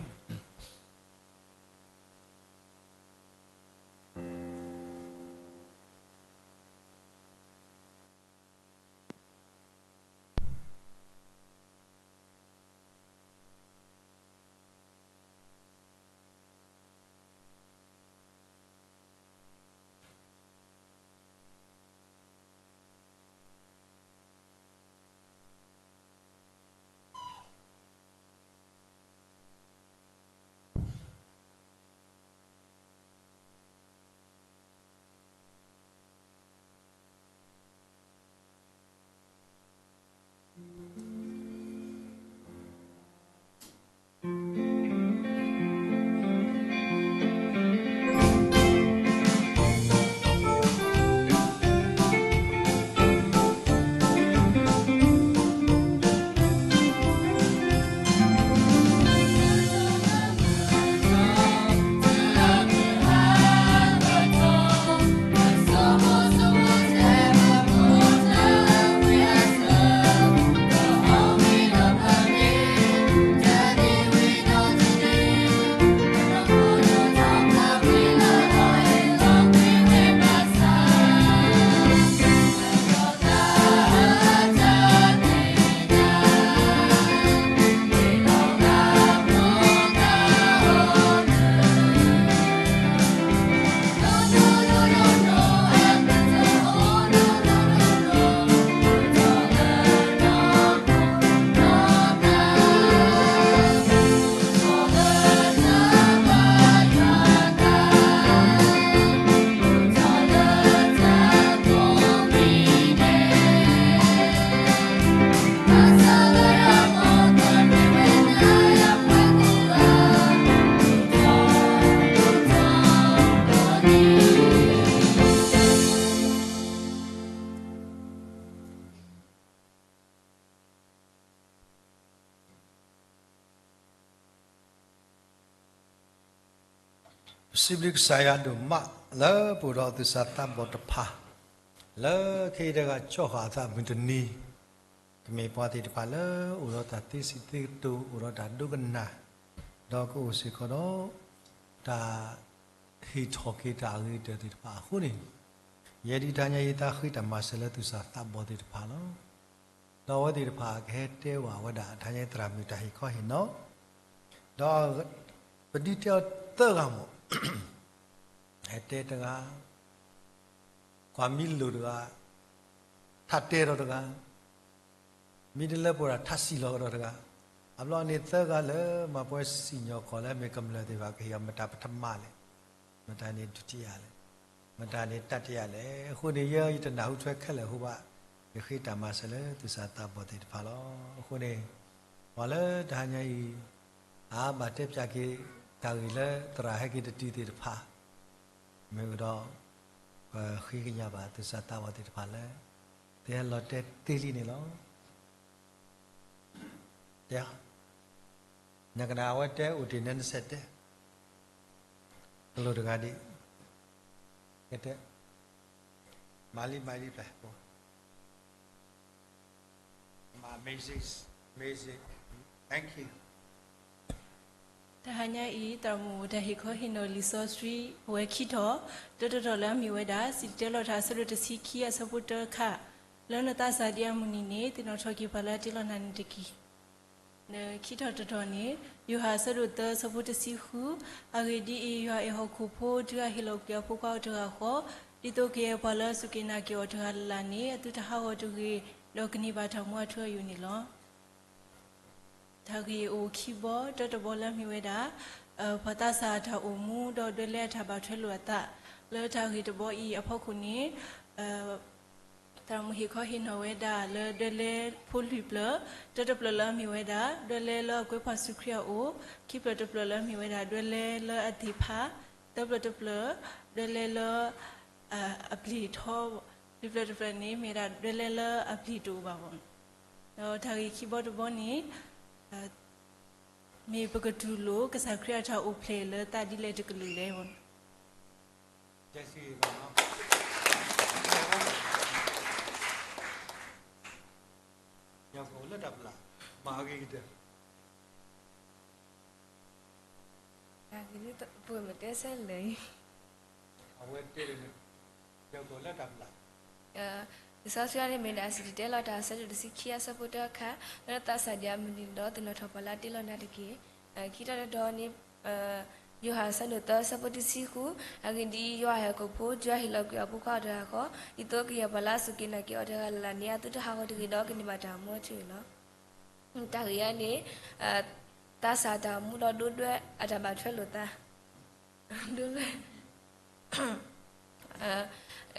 ပစံးဘျုးကစၢ်ယွၤဒိၣ်မး လၢပအိၣ်ဒီးသူၣ်စၢ်သးဘီၣ်တဖၣ်, လၢခဲအံၤတဂၤကၠီဃာ်အသးမုၢ်တနံၤ, ကမ့ၢ်ပှၤသ့ၣ်တဖၣ်လၢအိၣ်ဒီးတၢ်သ့စံးသ့ကတိၤ အိၣ်ဒီးတၢ်ဒိကနၣ်, ဒီးကအိၣ်စ့ၢ်ကီးဒီး တၢ်ဟ့ၣ်ထီၣ်က့ၤတၢ်အဂ့ၤကတၢၢ်သ့ၣ်တဖၣ်အဃိန့ၣ်, ယဲဒၣ်တဟါညါအံၤသးဃ့တၢ်မၤစၢၤလၢသူၣ်စၢ်သးဘီၣ်သ့ၣ်တဖၣ်လီၤ. ဒီးအဝဲသ့ၣ်တဖၣ်ကဟဲတဲဘၣ်ဝဲဒၣ် တဟါညါအံၤသရၣ်မုၣ်တၢ်ဟ့ၣ်ခီဟ့ၣ်နီၤ, ဒီးပဒုးတဲအီၤသၢဂၤမး, ဟဲတဲတဂၤ, ကွၢ်မံလိာ်တဂၤ, ထါတဲဒီးတဂၤ, မံတလၢပှဲၤဒီးထါစံၣ်လီၤကဒီးတဂၤ, အဘျီန့ၣ်သၢဂၤလၢမၤပှဲၤစံၣ်ညီၣ်ကွီၢ်လၢမ့ၢ်ကမျၢၢ်သ့ၣ်တဖၣ်ကဟ့ၣ်အီၤ မတၤပထမလဲၣ်, မတၤန့ၣ်ဒုတိယလဲၣ်, မတၤန့ၣ်တတိယလဲၣ်. အဃိန့ၣ် ယဲယတနၢ်ဟူထွဲခဲလၢာ်အဃိဘၣ်, ယဃ့တၢ်မၤစၢၤလၢသူၣ်စၢ်သးဘီၣ်သ့ၣ်တဖၣ်လီၤ. အဃိန့ၣ် ပှၤလၢတဟါညါအံၤ အါဘၣ်တဲပၠးက့ၤ တၢ်ဂ့ၢ်လၢသရၣ်ဟဲက့ၤတတုၤသ့ၣ်တဖၣ်, မ့ၢ်ဝဲဒီး ပဃ့ကညးဘၣ်သူၣ်စၢ်သးဘီၣ်သ့ၣ်တဖၣ်လၢ သ့ဟဲလီၤတဲသ့လံန့ၣ်လီၤ. တဲ, နကနၣ်အဝဲတဲအိၣ်တ့ၢ်နနစဲးတဲ, ကလိာ်တဂၤဒံး, ကတဲ, မၤလံမၤလံပျၢ်, amazing, amazing, thank you. တဟါညါအံၤ သရၣ်မုၣ်တၢ်ဟ့ၣ်ခီဟ့ၣ်နီၤလံာ်စီဆှံ အိၣ်ဝဲခံထီၣ်, တၢတထီၣ်လၢအမ့ၢ်ဝဲဒၣ် စံၣ်တဲၤတဲလီၤတၢ်အဆၢဒိၣ်တဆံခံအဆၢဖိတၢတခါ, လၢနသးစၢ်ဒံးအမုၢ်နံၤန့ၣ် သ့ၣ်နီၣ်ထီၣ်က့ၤပှၤလၢအတ့လီၤနၤန့ၣ်တက့ၢ်. ခံထီၣ်တထီၣ်န့ၣ် ယိၤဟၣ်အဆၢဒိၣ်သၢအဆၢဖိတဆံဃု, အဂ့ၢ်ဒ်အံၤ, ယွၤအဲၣ်ဟီၣ်ခိၣ်ဖိ တုၤအဟ့ၣ်လီၤကွံာ်အဖိခွါအီၤတဂၤဃီ, ဒ်သိးကယဲၢ်ပှၤလၢအစူၢ်က့ၤနာ်က့ၤအီၤတဂၤလၢ်လၢ်န့ၣ် အသုတဟးဂီၤတဂ့ၤ, ဒီးကန့ၢ်ဘၣ်တၢ်မူအထူအယိာ်န့ၣ်လီၤ. တၢ်ဂ့ၢ်အိၣ်ခံဘီ, တၢတဘီလၢအမ့ၢ်ဝဲဒၣ် ပှၤသးစၢ်တၢ်အိၣ်မူ ဒီးဒွဲလဲအတၢ်ဘၣ်ထွဲလိာ်အသး, လၢတၢ်ဂ့ၢ်တဘီအံၤအဖီခိၣ်န့ၣ် သရၣ်မုၣ်ဟ့ၣ်ခီဟ့ၣ်နီၤဝဲဒၣ်လၢဒွဲလဲဖိလွံၢ်ဖျၢၣ်, တၢတဖျၢၣ်လၢအမ့ၢ်ဝဲဒၣ် ဒွဲလဲလၢအကွဲးပှၤစူၢ်ခရံာ်အအိၣ်, ခံဖျၢၣ်တဖျၢၣ်လၢအမ့ၢ်ဝဲဒၣ် ဒွဲလဲလၢအသ့ၣ်ဖး, သၢဖျၢၣ်တဖျၢၣ် ဒွဲလဲလၢ အပျ့ၤထီ, လွံၢ်ဖျၢၣ်တဖျၢၣ်န့ၣ် မ့ၢ်ဝဲဒၣ်ဒွဲလဲလၢအပျ့ၤတအိၣ်ဘၣ်ဘၣ်. ဒီးတၢ်ဂ့ၢ်ခံဘီတဘီန့ၣ် မ့ၢ်ပကတူၢ်လိာ်ကစၢ်ခရံာ်အတၢ်အိၣ်ဖျဲၣ်လၢသးဒ်လဲၣ်တကလုာ်လဲၣ်. ပှၤမတဲဆၢလၢာ်အံၤ, လံာ်စီဆှံန့ၣ်မ့ၢ်ဒၣ် စံၣ်တဲၤတဲလီၤတၢ်အဆၢဒိၣ်တဆံခံအဆၢဖိတၢတခါ, လၢနသးစၢ်ဒံးအမုၢ်နံၤဒီး သ့ၣ်နီၣ်ထီၣ်ပှၤလၢအတ့လီၤနၤတက့ၢ်. ခံထီၣ်တထီၣ်န့ၣ် ယိၤဟၣ်အဆၢဒိၣ်သၢအဆၢဖိတဆံဃု, အဂ့ၢ်ဒ်အံၤ, ယွၤအဲၣ်ဟီၣ်ခိၣ်ဖိ တုၤအဟ့ၣ်လီၤကွံာ်အဖိခွါအီၤတဂၤဃီ, ဒ်သိးကယဲၢ်ပှၤလၢအစူၢ်က့ၤနာ်က့ၤအီၤတဂၤလၢ်လၢ်န့ၣ် အသုတဟးဂီၤတဂ့ၤဒီးကန့ၢ်ဘၣ်တၢ်မူအထူအယိာ်လီၤ. တၢ်ဂ့ၢ်အံၤန့ၣ် သးစၢ်တၢ်အိၣ်မူဒီးဒိဒွဲအတၢ်ဘၣ်ထွဲလိာ်သး, ဒိလၢ လၢ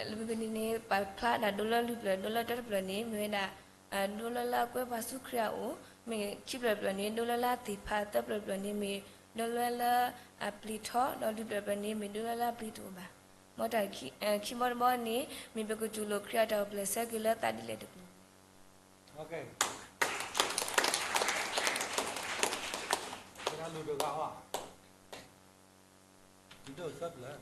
မုၢ်ကနံၤန့ၣ် ပာ်ဖျါဒၣ်ဒိလၢလွံၢ်ဖျၢၣ်, ဒိလၢတၢတဖျၢၣ်န့ၣ် မ့ၢ်ဝဲဒၣ် ဒိလၢလၢအကွဲးပှၤစူၢ်ခရံာ်အအိၣ်, မ့ၢ်ခံဖျၢၣ်တဖျၢၣ်န့ၣ် ဒိလၢလၢအသ့ၣ်ဖး, သၢဖျၢၣ်တဖျၢၣ်န့ၣ် မ့ၢ်ဒိလၢလၢအပျ့ၤထီ, ဒီးလွံၢ်ဖျၢၣ်တဖျၢၣ်န့ၣ် မ့ၢ်ဒိလၢလၢအပျ့ၤတအိၣ်ဘၣ်. မ်တၢ်ခံဘီတဘီန့ၣ် မ့ၢ်ပကတူၢ်လိာ်ခရံာ်အတၢ်အိၣ်ဖျဲၣ်ဆၢက့ၤလၢသးဒ်လဲ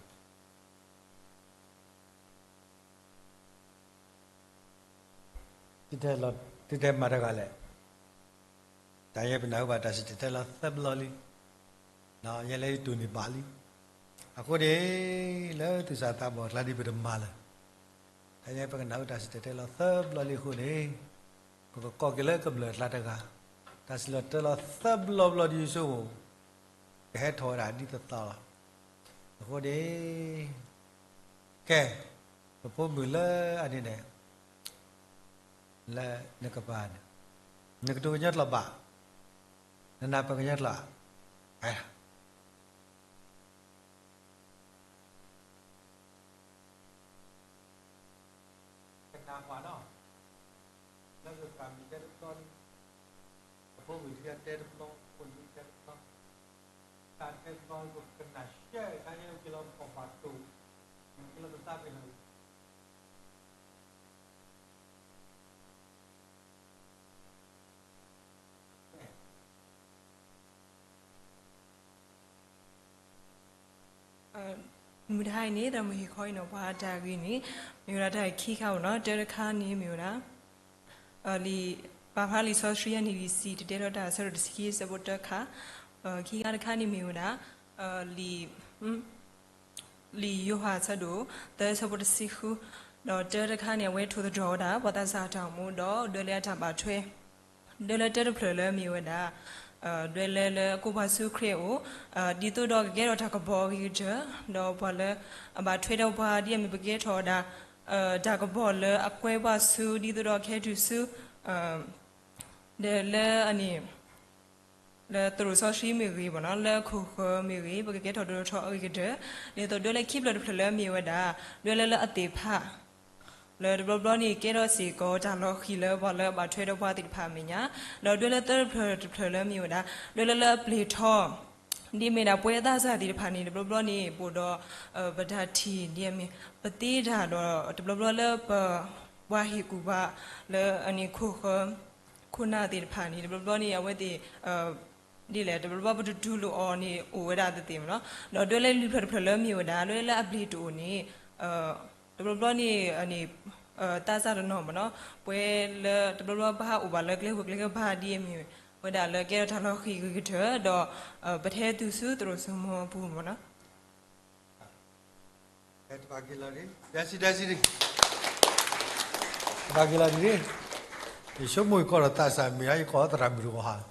ၣ်တကလုာ် သုတဲမၤတဂၤလဲၣ်. တၢ်ယဲပနၢ်ဟူဘၣ်တၢ်စံၣ်တဲၤတဲလီၤသၢဘျီလံ, ယဲလၢယတူၢ်န့ၢ်ဘၣ်လံ. အဃိန့ၣ် လၢသူၣ်စၢ်သးဘီၣ်အကျါဒ်ပတမၤလၢၤ, တၢ်ယဲပကနၢ်ဟူတၢ်စံၣ်တဲၤတဲလီၤသၢဘျီလံအဃိန့ၣ်, ပကကိးက့ၤလၢကမျၢၢ်အကျါတဂၤ, တၢ်စံၣ်လီၤတဲလီၤသၢဘျီဘျီဒ်ယဆိကမိၣ် ကဟဲထီၣ်ဝဲဒၣ်ဒ်သိးသိးလီၤ. အဃိန့ၣ် ကဲ, ပဖိမုၣ်လၢအန့ၣ်န့ၣ် လၢနကပၤန့ၣ် နကတိၤကညီကျိာ်ဘၣ်, နနၢ်ပၢၢ်ကညီကျိာ်ဧါ. ကနၣ်ပှၤနီၤ, လၢကသးမံၤတဲတဘျီလံ, အဖိမုၣ်တဂၤတဲတဘျီ, ဖိမုၣ်တဲတဘျီ, တၢ်တဲတဘျီ ကနၣ်ရှဲ တၢ်ညဲက့ၤလီၤပှၤဘၣ်တိၢ်, က့ၤလီၤပသးပ့ၤနီၣ် အ မုၢ်တဟါအံၤန့ၣ် သရၣ်မုၣ်ဟ့ၣ်ခီအံၤန့ၣ် ပှၤတၢ်ဂ့ၢ်န့ၣ် မ့ၢ်ဝဲဒၣ်တၢ်ခံခါအိၣ်နီၤ. တၢတခါန့ၣ်မ့ၢ်ဝဲဒၣ် လံာ် ပာ်ဖျါလံာ်စီဆှံအနံၣ်လံာ်ဆံး တတဲထီၣ်တၢ်အဆၢဒိၣ်တဆံခံအဆၢဖိတၢခါ, ခံခါတခါန့ၣ်မ့ၢ်ဝဲဒၣ် လံာ် လံာ်ယိၤဟၣ်အဆၢဒိၣ်သၢအဆၢဖိတဆံဃု, ဒီးတၢတခါန့ၣ် အဝဲထိၣ်သတြီၤဝဲဒၣ် ပှၤသးစၢ်အတၢ်အိၣ်မူဒီး ဒွဲလၢအတၢ်ဘၣ်ထွဲ ဒွဲလၢတၢတဖျၢၣ်လၢမ့ၢ်ဝဲဒၣ် ဒွဲလၢလၢအကိးပှၤဆူခရံာ်အအိၣ် ဒ်သိးဒီးကကဲထီၣ်တၢ်ကပီၤအဂ့ၤကတၢၢ်, ဒီးပှၤလၢအဘၣ်ထွဲဒီးပှၤဒ်အမ့ၢ်ပကဲထီၣ်ဝဲဒၣ် တၢ်ကပီၤလၢအကွဲပှၤဆူ ဒ်သိးဒီးကဟဲတုၤဆူ ဒီးလၢအန့ၣ် လၢသရိာ်စီဆှံမ့ၢ်ဂ့ၤ လၢအခိၣ်ဃၢၤမ့ၢ်ဂ့ၤ ပကကဲထီၣ်ဒိၣ်ထီၣ်အဂ့ၤကတၢၢ်, ဒ်သိးဒွဲလၢခံဖျၢၣ်တဖျၢၣ်လၢမ့ၢ်ဝဲဒၣ် ဒွဲလၢလၢအသ့ၣ်တဖၣ် လၢတဘျီဘျီန့ၣ် ကဲထီၣ်စ့ၢ်ကီးတၢ်လီၤဃံၤလၢပှၤလၢအဘၣ်ထွဲဒီးပှၤသ့ၣ်တဖၣ်အမဲာ်ညါ, ဒီးဒွဲလၢသၢဖျၢၣ်တဖျၢၣ်လၢမ့ၢ်ဝဲဒၣ် ဒွဲလၢလၢအပျ့ၤထီ ဒ်မ့ၢ်ဒၣ်ပဝဲသးစၢ်သ့ၣ်တဖၣ်န့ၣ် တဘျီဘျီန့ၣ် ပအိၣ်ဒီး ပတၢ်ထံၣ်ဒ်အမ့ၢ် ပသ့တၢ်ဒီး တဘျီဘျီလၢပ ပှၤဟ့ၣ်ကူၣ်ဘၣ်လၢအန့ၣ်ခိၣ်ဃၢၤ ခိၣ်နၢ်သ့ၣ်တဖၣ်န့ၣ် တဘျီဘျီန့ၣ် အဝဲသ့ၣ် ဒ်လဲၣ် တဘျီဘျီပတတူၢ်လိာ်အီၤန့ၣ် အိၣ်ဝဲဒၣ်သ့ၣ်သ့ၣ်မ့ၢ်နီၤ, ဒီးဒွဲလၢလွံၢ်ဖျၢၣ်တဖျၢၣ်လၢမ့ၢ်ဝဲဒၣ် ဒွဲလၢအပျ့ၤတအိၣ်န့ၣ် တဘျီဘျီန့ၣ် သးစၢ်တနီၤမ့ၢ်နီၤ ပဝဲလၢတဘျီဘျီပဟးအိၣ်ဘၣ်လၢကျဲဝဲၤကျဲကဘၣ်ဒ်အမ့ၢ် ဝဲဒၣ်လၢကဲထီၣ်တၢ်လီၤဃံၤဂ့ၤကတၢၢ် ဒီး ပထဲသူၣ်ဆူသရိာ်စိမိၤအပူၤမ့ၢ်နီၤ. တဘၣ်က့ၤလီၤဒ် ယဆိကမိၣ်ယကိးဒီးသးစၢ်မ့ၢ်ဧါ ယကိးသရၣ်မုၣ်တဂီၤဟါ တဲ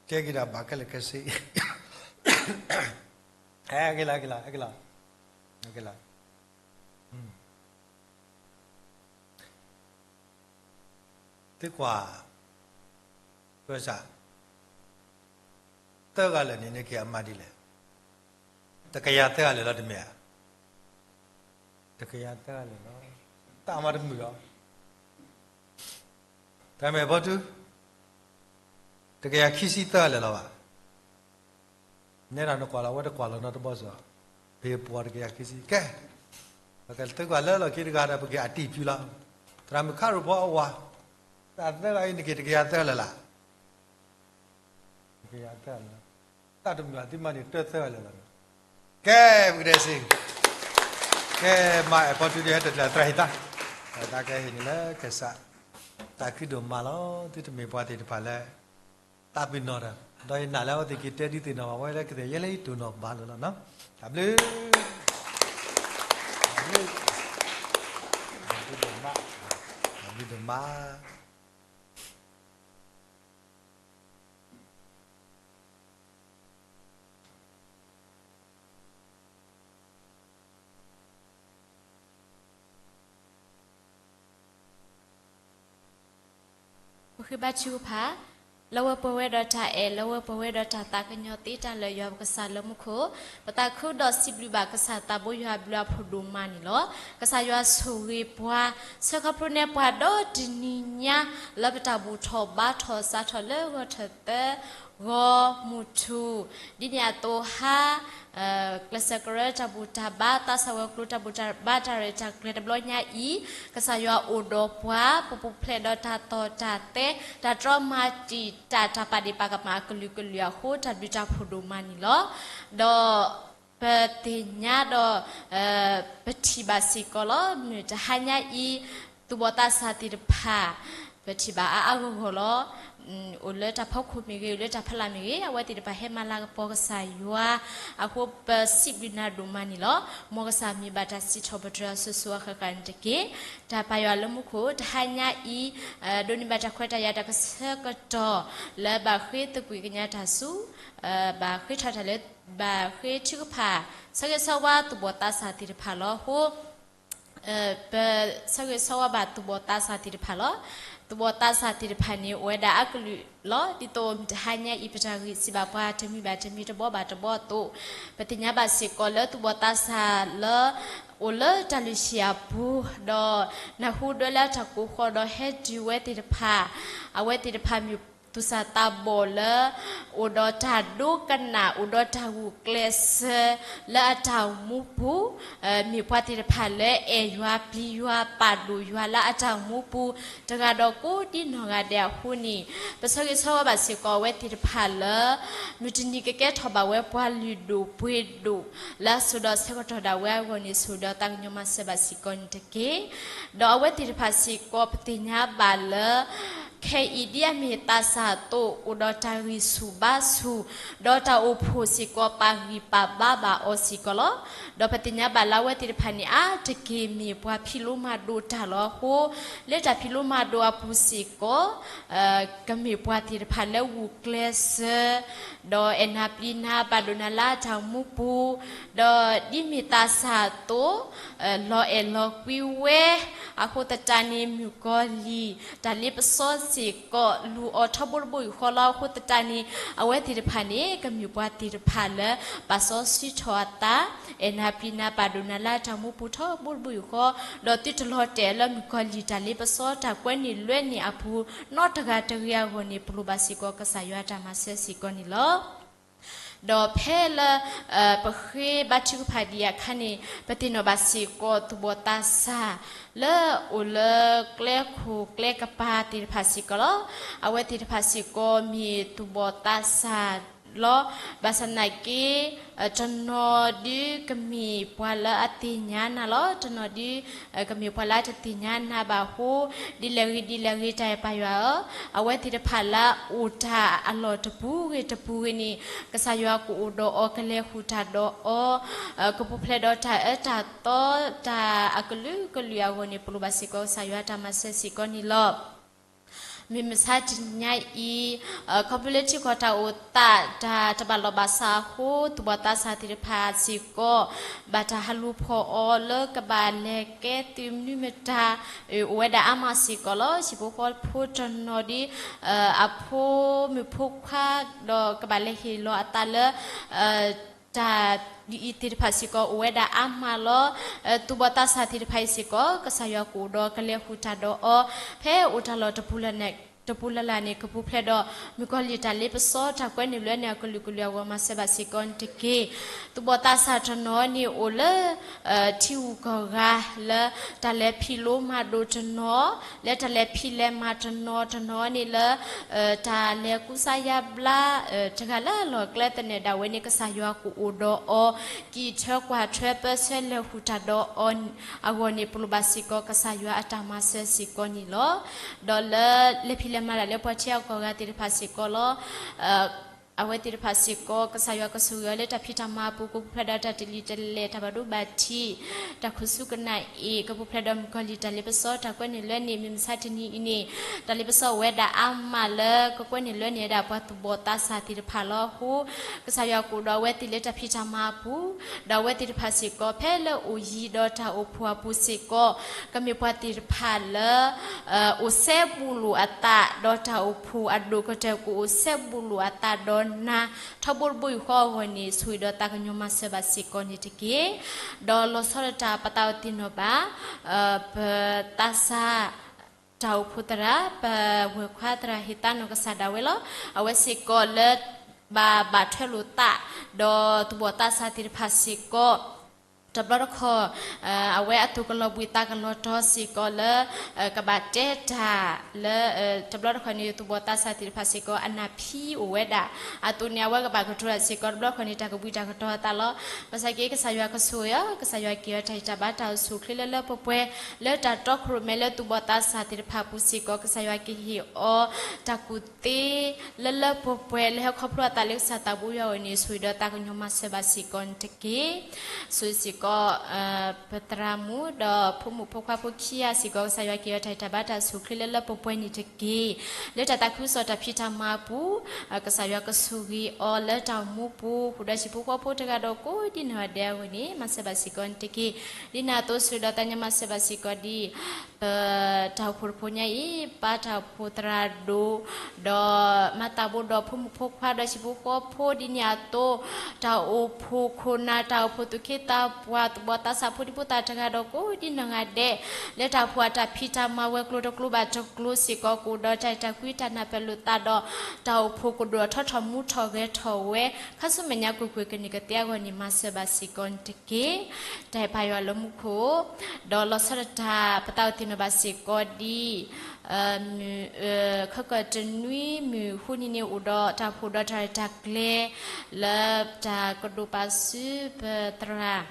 က့ၤဒၣ်ဘၣ်ခဲလၢာ်ခဲဆ့ က့ၤလီၤ က့ၤလီၤ က့ၤလီၤ က့ၤလီၤ သုကွၢ် ပၢဆၣ် သၢဂၤလၢာ်န့ၣ် နက့ၤအမၤဒ်လဲၣ်, တကယၤသၢဂၤလၢာ်လီၤတမ့ၢ်ဧါ, တကယၤသၢဂၤလၢာ်လီၤ, တၢ်မၤတမုာ်လီၤ, တၢ်မ့ၢ်ဘီတူ တကယၤခံဆံသၢဂၤလၢာ်လီၤဘၣ် နဲဒၣ်နကွၢ်လီၤ အဝဲတကွၢ်လီၤနီတဘီစ့ၢ်, ပဟ့ၣ်ပှၤတကယၤခံဆံ ကဲ, ပကသုကွၢ်လၢလီၢ်ခံတဂၤဒီး ပက့ၤအတံၢ်ဖုလီၤ, သရၣ်မုၣ်ခါရိၣ်ဖီအဝၤ, တၢ်သၢဂၤအံၤ နက့ၤတကယၤသၢလၢာ်လၢ်, တကယၤသၢလၢာ်, တၢ်တမုာ်အသံမးန့ၣ် တၢသၢဂၤလၢာ်လီၤ, ကဲ, ပကတဲစ့ၢ်, ကဲ, မၤအဲၣ်ပီတုၤဒ်ဟဲတတၢ်သရၣ်ဟ့ၣ်သး, တၢ်ကဟ့ၣ်န့ၣ်လၢကစၢ်, တၢ်ခုဒိၣ်မးလီၤ, သုတမ့ၢ်ပှၤသ့ၣ်တဖၣ်လၢ သးပ့ၤနီၣ်တၢ်, ဒီးယနာ်လၢအဝဲသ့ၣ်က့ၤတဲဒုးသ့ၣ်နီၣ်ဘၣ်ဝဲလၢကသ့ၣ်ယဲလၢယတိၢ်နီၣ်ဘၣ်လၢာ်လီၤနီၤ, တၢ်ဘျုး, တၢ်ဘျုး, တၢ်ဘျုးဒိၣ်မး ပဃ့ဘါထုကဖၣ်, လၢဝဲပှဲၤဝဲဒီးတၢ်အဲၣ်, လၢဝဲပှဲၤဝဲဒီးတၢ်သးကညီၤသ့တၢ်လၢာ်ယွၤပကစၢ်လၢမူခိၣ်, ပသးခုဒီးစံးဘျုးဘၣ်ကစၢ်သးဘိယွၤအဘျုးအဖှိၣ်ဒိၣ်မးန့ၣ်လီၤ. ကစၢ်ယွၤဆိၣ်ဂ့ၤပှၤ, ဆှၢခီဖျိန့ၢ်ပှၤဒီတနံၤညါ လၢပတၢ်ဘူၣ်ထီၣ်ဘါထီၣ်စးထီၣ်လၢဂီၤထၢၣ်သၢ ဂီၤမုၢ်ထူၣ်, ဒ်န့ၣ်အသိးဟါ ကျဲးစၢးကရၢတၢ်ဘူၣ်တၢ်ဘါ သးစၢ်ဝဲၤကျိၤတၢ်ဘူၣ်တၢ်ဘါတၢ်ရဲၣ်တၢ်ကျဲၤတဘျီညါအံၤ, ကစၢ်ယွၤအိၣ်ဒီးပှၤ ပပူၤဖျဲးဒီးတၢ်သီၣ်တၢ်သဲ တၢ်တြီမၤတံာ်တာ် တၢ်ပာ်ဒ့ၣ်ပာ်ကမၣ်အကလုာ်ကလုာ်အဃိ တၢ်ဘျုးတၢ်ဖှိၣ်ဒိၣ်မးန့ၣ်လီၤ. ဒီး ပသ့ၣ်ညါဒီး ပထံၣ်ဘၣ်စ့ၢ်ကီးလီၤ. မုၢ်တဟါညါအံၤ သူၣ်ဘီၣ်သးစၢ်သ့ၣ်တဖၣ် ပထံၣ်ဘၣ်အါအါဂီၢ်ဂီၢ်လီၤ. အိၣ်လၢတၢ်ဖီခိၣ်မ့ၢ်ဂ့ၤ, အိၣ်လၢတၢ်ဖီလာ်မ့ၢ်ဂ့ၤ, အဝဲသ့ၣ်တဖၣ်ဟဲမၤလၤကပီၤကစၢ်ယွၤအဃိ ပစံးဘျုးနၤဒိၣ်မးန့ၣ်လီၤ. မ်ကစၢ်မ့ၢ်ဘၣ်တၢ်စံးထီၣ်ပတြၢၤအစိၤစိၤအဃၣ်ဃၣ်န့ၣ်တက့ၢ်. တၢ်ပာ်ယွၤလၢမူခိၣ် တဟါညါအံၤ ဒိးန့ၢ်ဘၣ်တၢ်ခွဲးတၢ်ယာ်တၢ်ကဆၢကတီၢ် လၢဘၣ်ဃ့သကွံာ်ကညးတၢ်ဆူ ဘၣ်ဃ့ထီၣ်တၢ်လၢ ဘၣ်ဃ့ထုကဖၣ် ဆၢဂ့ၤဆၢဝါသူၣ်ဘီၣ်သးစၢ်သ့ၣ်တဖၣ်လီၤ. အဃိ ပဆၢဂ့ၤဆၢဝါဘၣ်သူၣ်ဘီၣ်သးစၢ်သ့ၣ်တဖၣ်လီၤ. သူၣ်ဘီၣ်သးစၢ်သ့ၣ်တဖၣ်န့ၣ် အိၣ်ဝဲဒၣ်အကလုာ်လီၤ. ဒ်သိးမုၢ်တဟါညါအံၤ ပတၢ်ဂ့ၢ်စံးဘၣ်ပှၤတမံၤဘၣ်တမံၤတဘီဘၣ်တဘီအသိး, ပသ့ၣ်ညါဘၣ်စ့ၢ်ကီးလၢသူၣ်ဘီၣ်သးစၢ်လၢ အိၣ်လၢတၢ်လုၢ်ဟံၣ်အပူၤ, ဒီးနၢ်ဟူဒွဲလၢတၢ်ကိးဃီဒီးဟဲတုၤဝဲသ့ၣ်တဖၣ်, အဝဲသ့ၣ်တဖၣ်မ့ၢ် သူၣ်စၢ်သးဘီၣ်လၢ အိၣ်ဒီးတၢ်ဒိကနၣ် အိၣ်ဒီးတၢ်ဂုာ်ကျဲးစၢး လၢအတၢ်အိၣ်မူပူၤ, မ့ၢ်ပှၤသ့ၣ်တဖၣ်လၢအဲၣ်ယွၤပျံၤယွၤပာ်ဒိၣ်ယွၤလၢအတၢ်အိၣ်မူပူၤ တဂၤဒီးကိးဒ်နီၢ်ဂၤဒဲးအဃိန့ၣ်, ပဆၢဂ့ၤဆၢဝါဘၣ်စ့ၢ်ကီးအဝဲသ့ၣ်တဖၣ်လၢ မုၢ်တနံၤကကဲထီၣ်ဘၣ်ဝဲပှၤလုၢ်ဒိၣ်ပှ့ၤဒိၣ် လၢအစိၤဒီးဆၢကတီၢ်ဒၣ်ဝဲအဂီၢ်န့ၣ် ဆိၣ်ဂ့ၤဒီးသးကညီၤမၤစၢၤဘၣ်စ့ၢ်ကီးန့ၣ်တက့ၢ်. ဒီးအဝဲသ့ၣ်တဖၣ်စ့ၢ်ကီး ပသ့ၣ်ညါဘၣ်လၢ ခဲအံၤဒ်အမ့ၢ်သးစၢ်အသိး အိၣ်ဒီးတၢ်ဂံၢ်ဆူၣ်ဘါဆူၣ်, ဒီးတၢ်အိၣ်ဖှိၣ်စ့ၢ်ကီး ပာ်ဂံၢ်ပာ်ဘါဘၣ်အီၤစ့ၢ်ကီးလီၤ. ဒီးပသ့ၣ်ညါဘၣ်လၢအဝဲသ့ၣ်တဖၣ်န့ၣ် အါတက့ၢ်မ့ၢ်ပှၤဖံးလိမၤဒိးတၢ်လီၤအဃိ, လၢတၢ်ဖံးလိမၤဒိးအပူၤစ့ၢ်ကီး ကမ့ၢ်ပှၤသ့ၣ်တဖၣ်လၢဂုာ်ကျဲးစၢး ဒီးအဲၣ်နၤပျံၤနၤပာ်ဒိၣ်နၤလၢအတၢ်အိၣ်မူပူၤ, ဒီးဒ်မ့ၢ်သးစၢ်အသိး လီၤအဲၣ်လီၤကွံဝဲ, အဃိသတးန့ၣ် မုၣ်ကီၤလံၢ် တၢ်လ့ပစီစ့ၢ်ကီး လူၤအီၤထီဘိတဘိယူၢ်ဃီလီၤ. အဃိသတးန့ၣ် အဝဲသ့ၣ်တဖၣ်န့ၣ် ကမ့ၢ်ပှၤသ့ၣ်တဖၣ်လၢ ပာ်စီဆှံထီၣ်အသး, အဲၣ်နၤပျံၤနၤပာ်ဒိၣ်နၤလၢအတၢ်အိၣ်မူပူၤထီဘိတဘိယူၢ်ဃီ, ဒီးသုတလီၤတဲာ်လၢမုၣ်ကီၤလံၢ်တၢ်လ့ပစီတၢ်ကွဲန့ၢ်လွဲန့ၢ်အပူၤ နီတဂၤတဂ့ၤအဂီၢ်န့ၣ် ပလိၣ်ဘၣ်စ့ၢ်ကီးကစၢ်ယွၤအတၢ်မၤစၢၤစ့ၢ်ကီးန့ၣ်လီၤ. ဒီးဖဲလၢ ပဃ့ဘါထုကဖၣ်ဒံးအခါန့ၣ် ပသ့ၣ်နီၣ်ဘၣ်စ့ၢ်ကီးသူၣ်ဘီၣ်သးစၢ် လၢအိၣ်လၢကျဲခိၣ်ကျဲကပၤသ့ၣ်တဖၣ်စ့ၢ်ကီးလီၤ. အဝဲသ့ၣ်တဖၣ်စ့ၢ်ကီးမ့ၢ်သူၣ်ဘီၣ်သးစၢ်လီၤ. ဘၣ်ဆၣ်သနာ်က့ တနီၤဒုကမ့ၢ်ပှၤလၢအသ့ၣ်ညါနၤလီၤ. တနီၤဒု ကမ့ၢ်ပှၤလၢအတသ့ၣ်ညါနၤဘၣ်အဃိ, ဒ်လဲၣ်ဂ့ၤဒ်လဲၣ်ဂ့ၤ တၢ်အဲၣ်ပၢ်ယွၤဧၢ, အဝဲသ့ၣ်တဖၣ်လၢအအိၣ်တၢ်အလီၢ်တပူၤဂ့ၤတပူၤဂ့ၤန့ၣ် ကစၢ်ယွၤကအိၣ်ဒီးအီၤ ကလဲၤဃုာ်တၢ်ဒီးအီၤ, ကပူၤဖျဲးဒီးတၢ်အၢတၢ်သီ တၢ်အကလုာ်ကလုာ်အဂီၢ်န့ၣ် ပလိၣ်ဘၣ်စ့ၢ်ကီးကစၢ်ယွၤအတၢ်မၤစၢၤစ့ၢ်ကီးန့ၣ်လီၤ. မ့ၢ်မဆါတနံၤညါအံၤ ခီဖျိလၢထံကီၢ်တၢ်အိၣ်သး တၢ်တဘၣ်လီၢ်ဘၣ်စးအဃိ သူၣ်ဘီၣ်သးစၢ်သ့ၣ်တဖၣ်စ့ၢ်ကီး ဘၣ်တၢ်ဟးလူၤဖီၣ်အီၤလၢကဘၣ်လဲၤကဲသုးမနုၤမတၤ အိၣ်ဝဲဒၣ်အါမးစ့ၢ်ကီးလီၤ. ဟံၣ်ဖိဃီဖိတနီၤဒ် အဖိမုၣ်ဖိခွါ ဒီးကဘၣ်လဲၤဟ့ၣ်လီၤအသးလၢ တၢ်ဒ်အံၤသ့ၣ်တဖၣ်စ့ၢ်ကီး အိၣ်ဝဲဒၣ်အါမးလီၤ. သူၣ်ဘီၣ်သးစၢ်သ့ၣ်တဖၣ်အံၤစ့ၢ်ကီး ကစၢ်ယွၤကအိၣ်ဒီးကလဲၤဃုာ်တၢ်ဒီးအီၤ ဖဲအိၣ်တၢ်လီၢ်တပူၤလၢ်န့ၣ် တပူၤလၢ်လၢ်န့ၣ် ကပူၤဖျဲးဒီး မုၣ်ကီၤလံၢ်တၢ်လ့ပစီ တၢ်ကွဲန့ၢ်လွဲန့ၢ်အကလုာ်ကလုာ်အဂီၢ် မၤစၢၤဘၣ်စ့ၢ်ကီးန့ၣ်တက့ၢ်. သူၣ်ဘီၣ်သးစၢ်တနီၤန့ၣ်အိၣ်လၢ ထံဂုၤကီၢ်ဂၤလၢ တၢ်လဲၤဖံးလိမၤဒိးတနီၤ, လၢတၢ်လဲၤဖံးလဲၤမၤတနီၤ တနီၤန့ၣ်လၢ တၢ်လဲၤကူစါယါဘျါ တဂၤလၢလီၢ်ကျဲသနၢၣ်ဒၣ်ဝဲန့ၣ် ကစၢ်ယွၤကအိၣ်ဒီးအီၤ ကံၢ်ထၢကွၢ်ထွဲပၢဆှၢလဲၤဃုာ်တၢ်ဒီးအီၤအဂီၢ်န့ၣ် ပလိၣ်ဘၣ်စ့ၢ်ကီး ကစၢ်ယွၤအတၢ်မၤစၢၤစ့ၢ်ကီးန့ၣ်လီၤ. ဒီးလၢလဲၤဖံးလဲၤမၤဒၣ်လၢပှၤထံအကီၢ်ဂၤသ့ၣ်တဖၣ်စ့ၢ်ကီးလီၤ. အဝဲသ့ၣ်တဖၣ်စ့ၢ်ကီး ကစၢ်ယွၤကဆိၣ်ဂ့ၤအီၤလၢတၢ်ဖံးတၢ်မၤအပူၤ ကပူၤဖျဲးဒီးတၢ်တလံၤတလဲၢ် တၢ်ဘၣ်ဒိဘၣ်ထံး တၢ်ခိၣ်ဆူကနၣ်အ့ၣ် ကပူၤဖျဲးဒီးမုၣ်ကီၤလံၢ်တၢ်လ့ပစီ တၢ်ကွဲန့ၢ်လွဲန့ၢ် မ့ၢ်မဆါတနံၤအံၤန့ၣ် တၢ်လ့ပစီအိၣ်ဝဲဒၣ်အါမးလၢ ကကွဲန့ၢ်လွဲန့ၢ်ဝဲဒၣ်ပှၤသူၣ်ဘီၣ်သးစၢ်သ့ၣ်တဖၣ်လီၤ. အဃိ ကစၢ်ယွၤကအိၣ်ဒီးအဝဲသ့ၣ်လၢတၢ်ဖံးတၢ်မၤအပူၤ, ဒီးအဝဲသ့ၣ်တဖၣ်စ့ၢ်ကီး ဖဲလၢအိၣ်ယံၤဒီးတၢ်အိၣ်ဖှိၣ်အပူၤစ့ၢ်ကီး ကမ့ၢ်ပှၤသ့ၣ်တဖၣ်လၢ အိၣ်စဲဘူးလိာ်အသး ဒီးတၢ်အိၣ်ဖှိၣ်အဒိၣ်ကတၢၢ်ကအိၣ်စဲဘူးလိာ်အသးဒီးနၤ ထီဘိတဘိယူၢ်ဃီအဂီၢ်န့ၣ် ဆိၣ်ဂ့ၤဒီးသးကညီၤမၤစၢၤဘၣ်စ့ၢ်ကီးန့ၣ်တက့ၢ်. ဒီးလီၤဆီဒၣ်တၢ်ပသးအိၣ်သ့ၣ်နီၣ်ဘၣ် ပသးစၢ် တၢ်အိၣ်ဖှိၣ်သရၣ် ပဝဲၢ်ခွါသရၣ်ဟ့ၣ်သးနီၢ်ကစၢ်ဒၣ်ဝဲလီၤ. အဝဲစ့ၢ်ကီးလၢ ဘၣ်ဘၣ်ထွဲလိာ်သး ဒီးသူၣ်ဘီၣ်သးစၢ်သ့ၣ်တဖၣ်စ့ၢ်ကီး တဘျီတခီၣ် အဝဲအသူၣ်ကလီၤဘှံးသးကလီၤတီၤစ့ၢ်ကီးလၢ ကဘၣ်တဲတၢ်လၢ တဘျီတခီၣ်န့ၣ် သူၣ်ဘီၣ်သးစၢ်သ့ၣ်တဖၣ်စ့ၢ်ကီး အနၢ်ဖံးအိၣ်ဝဲဒၣ် အသိးန့ၣ် အဝဲကဘၣ်ကတိၤတၢ်စ့ၢ်ကီး တဘျီတခီၣ်န့ၣ် တၢ်ကဘှံးတၢ်ကတီၤအသးလီၤ. ဘၣ်ဆၣ်က့ ကစၢ်ယွၤကဆိၣ်ဂ့ၤအီၤ ကစၢ်ယွၤက့ၤအီၤတၢ်ဟ့ၣ်တၢ်ဘါတၢ်အိၣ်ဆူၣ်အိၣ်ချ့လၢလၢပှဲၤပှဲၤ လၢတၢ်တီခိၣ်ရိၣ်မဲလၢသူၣ်ဘီၣ်သးစၢ်သ့ၣ်တဖၣ်အပူၤစ့ၢ်ကီး ကစၢ်ယွၤကဟ့ၣ်အီၤ တၢ်ကူၣ်သ့ လၢလၢပှဲၤပှဲၤ လၢဟဲခီဖျိအသးလၢကစၢ်သးဘိယွၤအအိၣ်န့ၣ် ဆိၣ်ဂ့ၤဒီးသးကညီၤမၤစၢၤဘၣ်စ့ၢ်ကီးန့ၣ်တက့ၢ်. ဆိၣ်ဂ့ၤစ့ၢ်ကီး ပသရၣ်မုၣ် ဒီးဖိမုၣ်ဖိခွါဖိခံဂၤစ့ၢ်ကီး ကစၢ်ယွၤက့ၤအီၤတၢ်ဟ့ၣ်တၢ်ဘါတၢ်အိၣ်ဆူၣ်အိၣ်ချ့လၢလၢပှဲၤပှဲၤန့ၣ်တက့ၢ်. လၢတၢ်သးခုကစီၣ်တၢ်ဖံးတၢ်မၤအပူၤ ကစၢ်ယွၤကဆိၣ်ဂ့ၤအီၤလၢတၢ်အိၣ်မူပူၤ ဃုာ်ဒီးဟံၣ်ဖိဃီဖိတဂၤဒီးကိးဒ်နီၢ်ဂၤဒဲးအဂီၢ်န့ၣ် မၤစၢၤဘၣ်စ့ၢ်ကီးန့ၣ်တက့ၢ်. ဒ်န့ၣ်အသိး ဆိၣ်ဂ့ၤဒီးသးကညီၤမၤစၢၤဘၣ်စ့ၢ်ကီးဒ် ပတၢ်အိၣ်ဖှိၣ်တဖိညါအံၤ ပၢ်တၢ်အိၣ်ဖှိၣ်သရၣ်ဒိၣ် ဒီးမၤသးဘိဒီးဖိမုၣ်ဖိခွါဒီးဟံၣ်ဖိဃီဖိ ဒ်န့ၣ်အသိး တၢ်အိၣ်ဖှိၣ်ခိၣ်နၢ် တၢ်အိၣ်ဖှိၣ်သူၣ်က့သးပှၢ် ပှၤသဘီသးစၢ်ဖိဒံဖိသၣ်တဂၤဒီးကိးဒ်နီၢ်ဂၤဒဲး, လၢတၢ်ဖှီၣ်အတၢ်ဖံးတၢ်မၤဝဲၤကျိၤတကျိၤဘၣ်တကျိၤစ့ၢ်ကီး ကအိၣ်ဒီးတၢ်အဲၣ်တၢ်ကွံတၢ်နၢ်ပၢၢ်လိာ်သးဒီး တၢ်အိၣ်ဖှိၣ်ကဒိၣ်ထီၣ်ထီၣ်မူထီၣ်ဂဲၤထီၣ်ဝဲ ခါဆူမဲာ်ညါကွ့ၢ်ကွ့ၢ်ကန့ၢ်ကသ့အဂီၢ်န့ၣ် မၤစၢၤဘၣ်စ့ၢ်ကီးန့ၣ်တက့ၢ်. တၢ်အဲၣ်ပၢ်ယွၤလၢမူခိၣ်, ဒီးလီၤဆီဒၣ်တၢ် ပသးအိၣ်သ့ၣ်နီၣ်ဘၣ်စ့ၢ်ကီးဒ် မုၢ် ခၢၣ်ကၢၣ်တနွံမုၢ်ဃုနံၤန့ၣ် အိၣ်ဒီးတၢ်ဖှိၣ်ဒီးတၢ်ရဲၣ်တၢ်ကျဲၤ လၢတၢ်ကဒိးပာ်စုပသရၣ်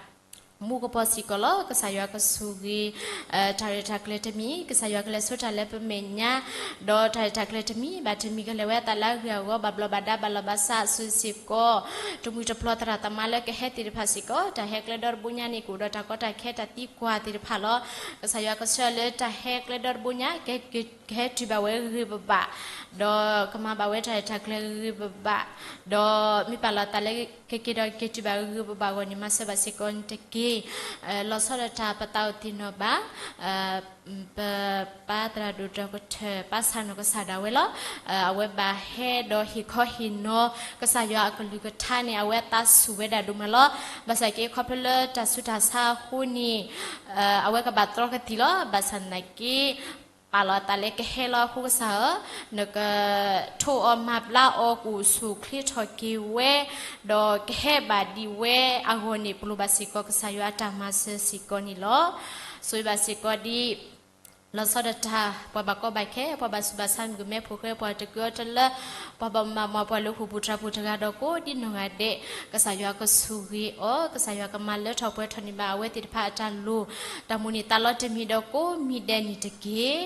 မူကပီၤစ့ၢ်ကီးလီၤ. ကစၢ်ယွၤကဆိၣ်ဂ့ၤ တၢ်ရဲၣ်တၢ်ကျဲၤတမံၤ, ကစၢ်ယွၤကလဲၤဆိတၢ်လၢပမဲာ်ညါ, ဒီးတၢ်ရဲၣ်တၢ်ကျဲၤတမံၤဘၣ်တမံၤကလဲၤဝဲအသးလၢအဂ့ၢ်အဂီၢ် ဘၣ်ဘျီးဘၣ်ဒါဘၣ်လီၤဘၣ်စးအစုစ့ၢ်ကီး, တမှံၤတပျီၤသရၣ်သမါလၢကဟဲသ့ၣ်တဖၣ်စ့ၢ်ကီး, တၢ်ဟဲကျဲဒီတဘိညါန့ၣ် ကအိၣ်ဒီးတၢ်ကီတၢ်ခဲတၢ်သံကွၢ်သ့ၣ်တဖၣ်လီၤ. ကစၢ်ယွၤကဆှၢလၢတၢ်ဟဲကျဲဒီတဘိညါ ကဟဲတုၤဘၣ်ဝဲဂ့ၤဂ့ၤဘၣ်ဘၣ်, ဒီးကမၤဘၣ်ဝဲတၢ်ရဲၣ်တၢ်ကျဲၤဂ့ၤဂ့ၤဘၣ်ဘၣ်, ဒီးမ့ၢ်ပာ်လီၤသးလၢကက့ၤဒီးကက့ၤတုၤဘၣ်ဂ့ၤဂ့ၤဘၣ်ဘၣ်အဂီၢ်န့ၣ် မၤစၢၤဘၣ်စ့ၢ်ကီးန့ၣ်တက့ၢ်. လီၤဆီဒၣ်တၢ်ပသးအိၣ်သ့ၣ်နီၣ်ဘၣ် ပပၢ်သရၣ်ဒိၣ်ဒီကထၢၣ် ပၢ်ဆၣ်နီၣ်ကစၢ်ဒၣ်ဝဲလီၤ. အဝဲဘၣ်ဟဲဒီးဟ့ၣ်ခီဟ့ၣ်နီၤ ကစၢ်ယွၤအကလုၢ်ကထါန့ၣ် အဝဲသးဆူၣ်ဝဲဒၣ်ဒိၣ်မးလီၤ. ဘၣ်ဆၣ်က့ခီဖျိလၢတၢ်ဆူးတၢ်ဆါအဃိန့ၣ် အဝဲကဘၣ်တြီကသံၣ်လီၤ. ဘၣ်ဆၣ်သနာ်က့ ပာ်လီၤအသးလၢကဟဲလီၤအဃိကစၢ်ဧၢ, နကထိးအီၤမၤဘျါအီၤ ကအိၣ်ဆူၣ်ချ့ထီၣ်က့ၤဝဲ, ဒီးကဟဲဘၣ်ဒံးဝဲအဂီၢ်န့ၣ် ပလိၣ်ဘၣ်စ့ၢ်ကီးကစၢ်ယွၤအတၢ်မၤစၢၤစ့ၢ်ကီးန့ၣ်လီၤ. ဆိၣ်ဂ့ၤဘၣ်စ့ၢ်ကီးဒ် လီၤဆီဒၣ်တၢ် ပှၤဘၣ်ကီဘၣ်ခဲ ပှၤဘၣ်ဆူးဘၣ်ဆါ မုၣ်ကမဲဖိဃဲ ပှၤတကုးအီၤတလၢ ပှၤဘၣ်မၤမၤပှၤလၢဃိာ်ပူၤတြၢ်ပူၤတဂၤဒီးကိးဒ်နီၢ်ဂၤဒဲး, ကစၢ်ယွၤကဆိၣ်ဂ့ၤအီၤ, ကစၢ်ယွၤကမၤလၢထီၣ်ပှဲၤထီၣ်န့ၢ်ဘၣ်အဝဲသ့ၣ်တဖၣ်အတၢ်လိၣ် တၢ်မိၣ်န့ၢ်သးလီတမံၤဒီးကိးမံၤဒဲးန့ၣ်တက့ၢ်.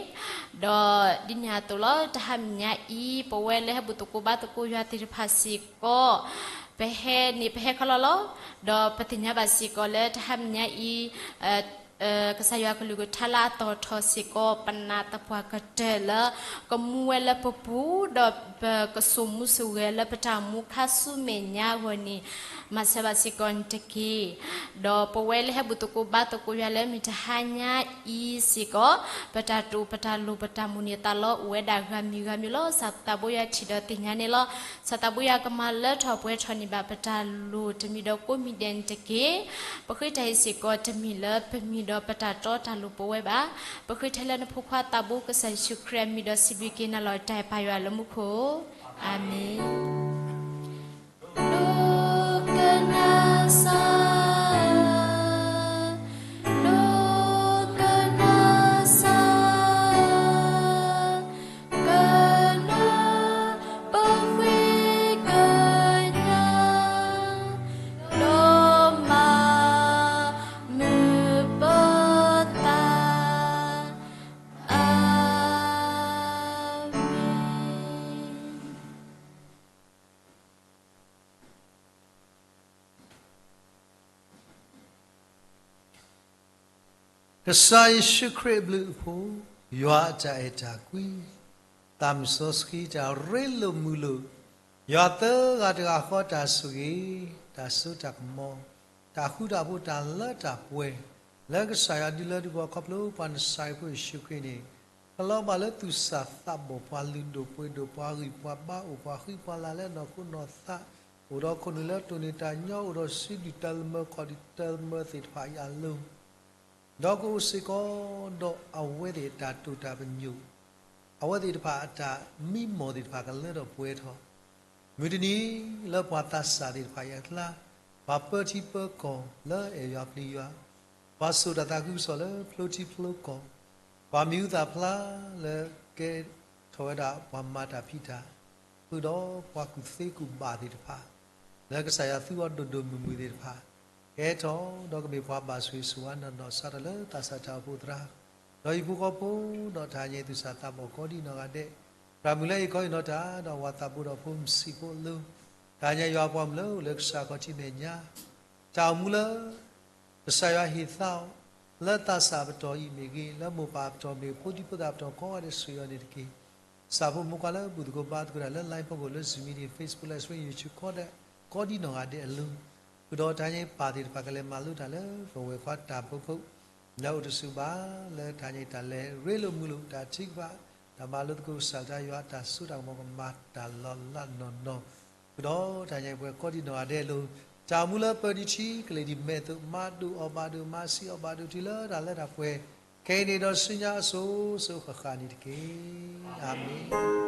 ဒီးဒ်န့ၣ်အသိးလီၤ တဟါမံၤညါအံၤ ပဝဲလၢဟဲဘူၣ်သကိးဘါသကိးယွၤသ့ၣ်တဖၣ်စ့ၢ်ကီး ပဟဲန့ၣ် ပဟဲခီလီၤလီၤ, ဒီးပသ့ၣ်ညါဘၣ်စ့ၢ်ကီးလၢတဟါမံၤညါအံၤ ကစၢ်ယွၤကလုၢ်ကထါလၢအသီၣ်ထီၣ်စ့ၢ်ကီး ပနၢ်သပှၢ်ကတၢၢ်လၢ ကမူဝဲလၢပပူၤ, ဒီးပကစိာ်မူစိာ်ဂဲၤလၢပတၢ်မူခါဆူမဲာ်ညါအဂီၢ်န့ၣ် မၤစၢၤဘၣ်စ့ၢ်ကီးန့ၣ်တက့ၢ်. ဒီးပဝဲလၢဟဲဘူၣ်သကိးဘါသကိးယွၤလၢမုၢ်တဟါညါအံၤစ့ၢ်ကီး ပတၢ်တိာ်ပတၢ်လိၣ်ပတၢ်မိၣ်န့ၢ်သးလီအိၣ်ဝဲဒၣ်ဂၤမံၤဂၤမံၤလီၤ. ကစၢ်သးဘိယွၤထံၣ်ဒီးသ့ၣ်ညါန့ၣ်လီၤ. ကစၢ်သးဘိယွၤကမၤလၢထီၣ်ပှဲၤထီၣ်န့ၢ်ဘၣ်ပတၢ်လိၣ်တမံၤဒီးကိးမံၤဒဲးန့ၣ်တက့ၢ်. ပဃ့တၢ်အံၤစ့ၢ်ကီးတမ့ၢ်လၢပမံၤဒီးပတၢ်တီတၢ်လိၤပဝဲဘၣ်. ပဃ့ထဲလၢနဖိခွါသးဘိကစၢ်ယ့ၣ်ၡူးခရံာ်အမံၤဒီးစံးဘျုးက့ၤနၤလီၤ တၢ်အဲၣ်ပၢ်ယွၤလၢမူခိၣ်, အၤမ့ၣ်. ဒိကနၣ်စၢ်, ဒိကနၣ်စၢ်, ကနၢ်ပဃ့ကညး ဒီးမၤမုာ်ပသး, အၤမ့ၣ်. ကစၢ်ယ့ၣ်ၡူးခရံာ်အဘျုးအဖှိၣ်, ယွၤအတၢ်အဲၣ်တၢ်ကွံ, သးမုၢ်စီဆှံတၢ်ရ့လိာ်မုာ်လိာ်, ယွၤသၢဂၤတဂၤဃီတၢ်ဆိၣ်ဂ့ၤ, တၢ်စိတၢ်ကမီၤ, တၢ်ဃူတၢ်ဖိးတၢ်လၢတၢ်ပှဲၤ, လၢကစၢ်ယွၤဒုးလၢဒုးပှၤခီဖျိပှၤနစၤရ့းဖိယ့ၣ်ၡူးခရံာ်န့ၣ်, ကလီၤဘၣ်လၢသူၣ်စၢ်သးဘီၣ် ပှၤလုၢ်ဒိၣ်ပှ့ၤဒိၣ် ပှၤဂံၢ်ပှၤဘါအိၣ် ပှၤဃံပှၤလၤလၢနီၢ်ခိနီၢ်သး, အိၣ်ဒီးခိၣ်နူာ်လၢတိၢ်န့ၢ်တၢ်ညီ အိၣ်ဒီးစုဒုၣ်တၢ်လၢမၢ ခီၣ်ဒုၣ်တၢ်လၢမၢသ့ၣ်တဖၣ်အံၤအလိၤ ဒီးကအိၣ်စ့ၢ်ကီးဒီးအဝဲသ့ၣ်အတၢ်တိာ်တၢ်ပညိၣ်, အဝဲသ့ၣ်တဖၣ်အတၢ်မံမီၢ်သ့ၣ်တဖၣ်ကလၢထီၣ်ပှဲၤထီၣ်, မုၢ်တနံၤလၢပှၤသးစၢ်သ့ၣ်တဖၣ်အံၤအကျါ, ပှၤပၢထံပၢကီၢ်လၢအဲၣ်ယွၤပျံၤယွၤ, ပှၤစိာ်တၢ်သးခုကစီၣ်လၢဖျိထံဖျိကီၢ်, ပှၤမံၤဟူသၣ်ဖျါလၢကဲထီၣ်ဝဲဒၣ်ပှၤမၤတၢ်ဖံးတၢ်, ဃုာ်ဒီးပှၤကူၣ်သ့ကူၣ်ဘၣ်သ့ၣ်တဖၣ် လၢကစၢ်ယွၤသူအီၤဒိၣ်ဒိၣ်မုၢ်မုၢ်သ့ၣ်တဖၣ်, ကဲထီၣ်ဒီးကမ့ၢ်ပှၤဘၣ်ဆိၣ်ဂ့ၤဆိၣ်ဝါနီၢ်နီၢ် စးထီၣ်လၢသးစၢ်တၢ်အိၣ်ဖှိၣ်သရၣ်, ဒီးဟံၣ်ဖိဃီဖိဒီးတၢ်ဟးညါအံၤသူၣ်စၢ်သးဘီၣ်ကိးဒ်နီၢ်ဂၤဒဲး, ရၤမုာ်လၢအံၤခီအံၤနီၢ်တၢ် ဒီးဝၤသးဘိဒီးဖိမုၣ်ဆံးဖိအလိၤ, တၢ်ဟးညါယွၤအပှၤမုၣ်လၢအိၣ်လၢကစၢ်ခီၣ်ထံးမဲာ်ညါ, တၢ်အိၣ်မူလၢ ကစၢ်ယွၤဟ့ၣ်သါအီၤ, လၢသးစၢ်အပတီၢ်အံၤမ့ၢ်ဂ့ၤ, လၢမိၢ်ပၢ်အပတီၢ်မ့ၢ်ဂ့ၤ, ဖိဒံဖိသၣ်အပတီၢ်ကိးဂၤဒဲးဆိၣ်ဂ့ၤအီၤန့ၣ်တက့ၢ်. စၢ်ဖိမုၣ်ခွါလၢဘူၣ်သကိးဘါသကိးတၢ်လၢ line ဖီခိၣ် လၢ Zoom meeting, Facebook, live stream, YouTube ကိးဒ်နီၢ်ဂၤဒဲးအလိၤ, ဃုာ်ဒီးတၢ်ဟးညါအံၤပၢ်သ့ၣ်တဖၣ်ကလဲၤမၤလိတၢ်လၢပဝဲၢ်ခွါတၢ်ဖီခိၣ်, လၢအိၣ်တဆူၣ်ဘၣ်, လၢတၢ်ဟးညါအံၤတၢ်လဲၤရ့လိာ်မုာ်လိာ် တၢ်ထုကဖၣ်, တၢ်မၤလိသကိးကစၢ်တၢ်ယွၤ တၢ်စိတၢ်ကမီၤကမၤတၢ်လီၤလးနီၢ်နီၢ်, ဃုာ်ဒီးတၢ်ဟးညါအံၤပှဲၤကိးဒ်နီၢ်ဂၤဒဲးအလိၤ, တၢ်အိၣ်မူလၢပၢၤနံၤထံကလဲၤဒ်မဲာ်အသိး, မၤဒိၣ်အီၣ်ဘၣ်ဒိၣ်, မၤဆံးအီၣ်ဘၣ်ဒိၣ်တုၤလၢတၢ်လၢတၢ်ပှဲၤ, ခဲအံၤန့ၣ်ဒီးဆူညါအစိၤစိၤဃၣ်ဃၣ်န့ၣ်တက့ၢ်. အၤမ့ၣ်,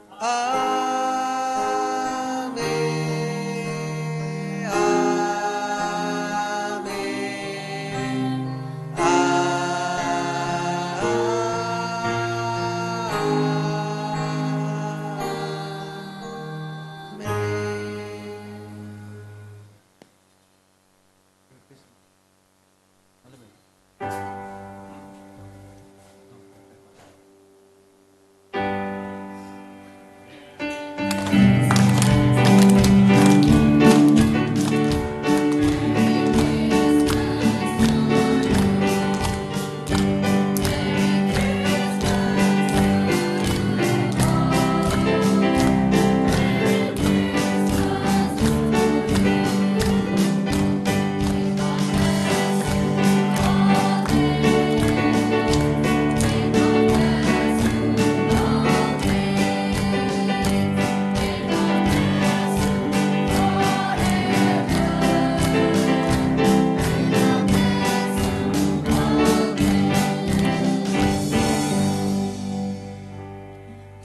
အၤမ့ၣ်, အၤမ့ၣ်, အၤမ့ၣ်.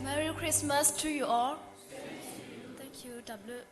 Merry Christmas to you all. Thank you. တၢ်ဘျုး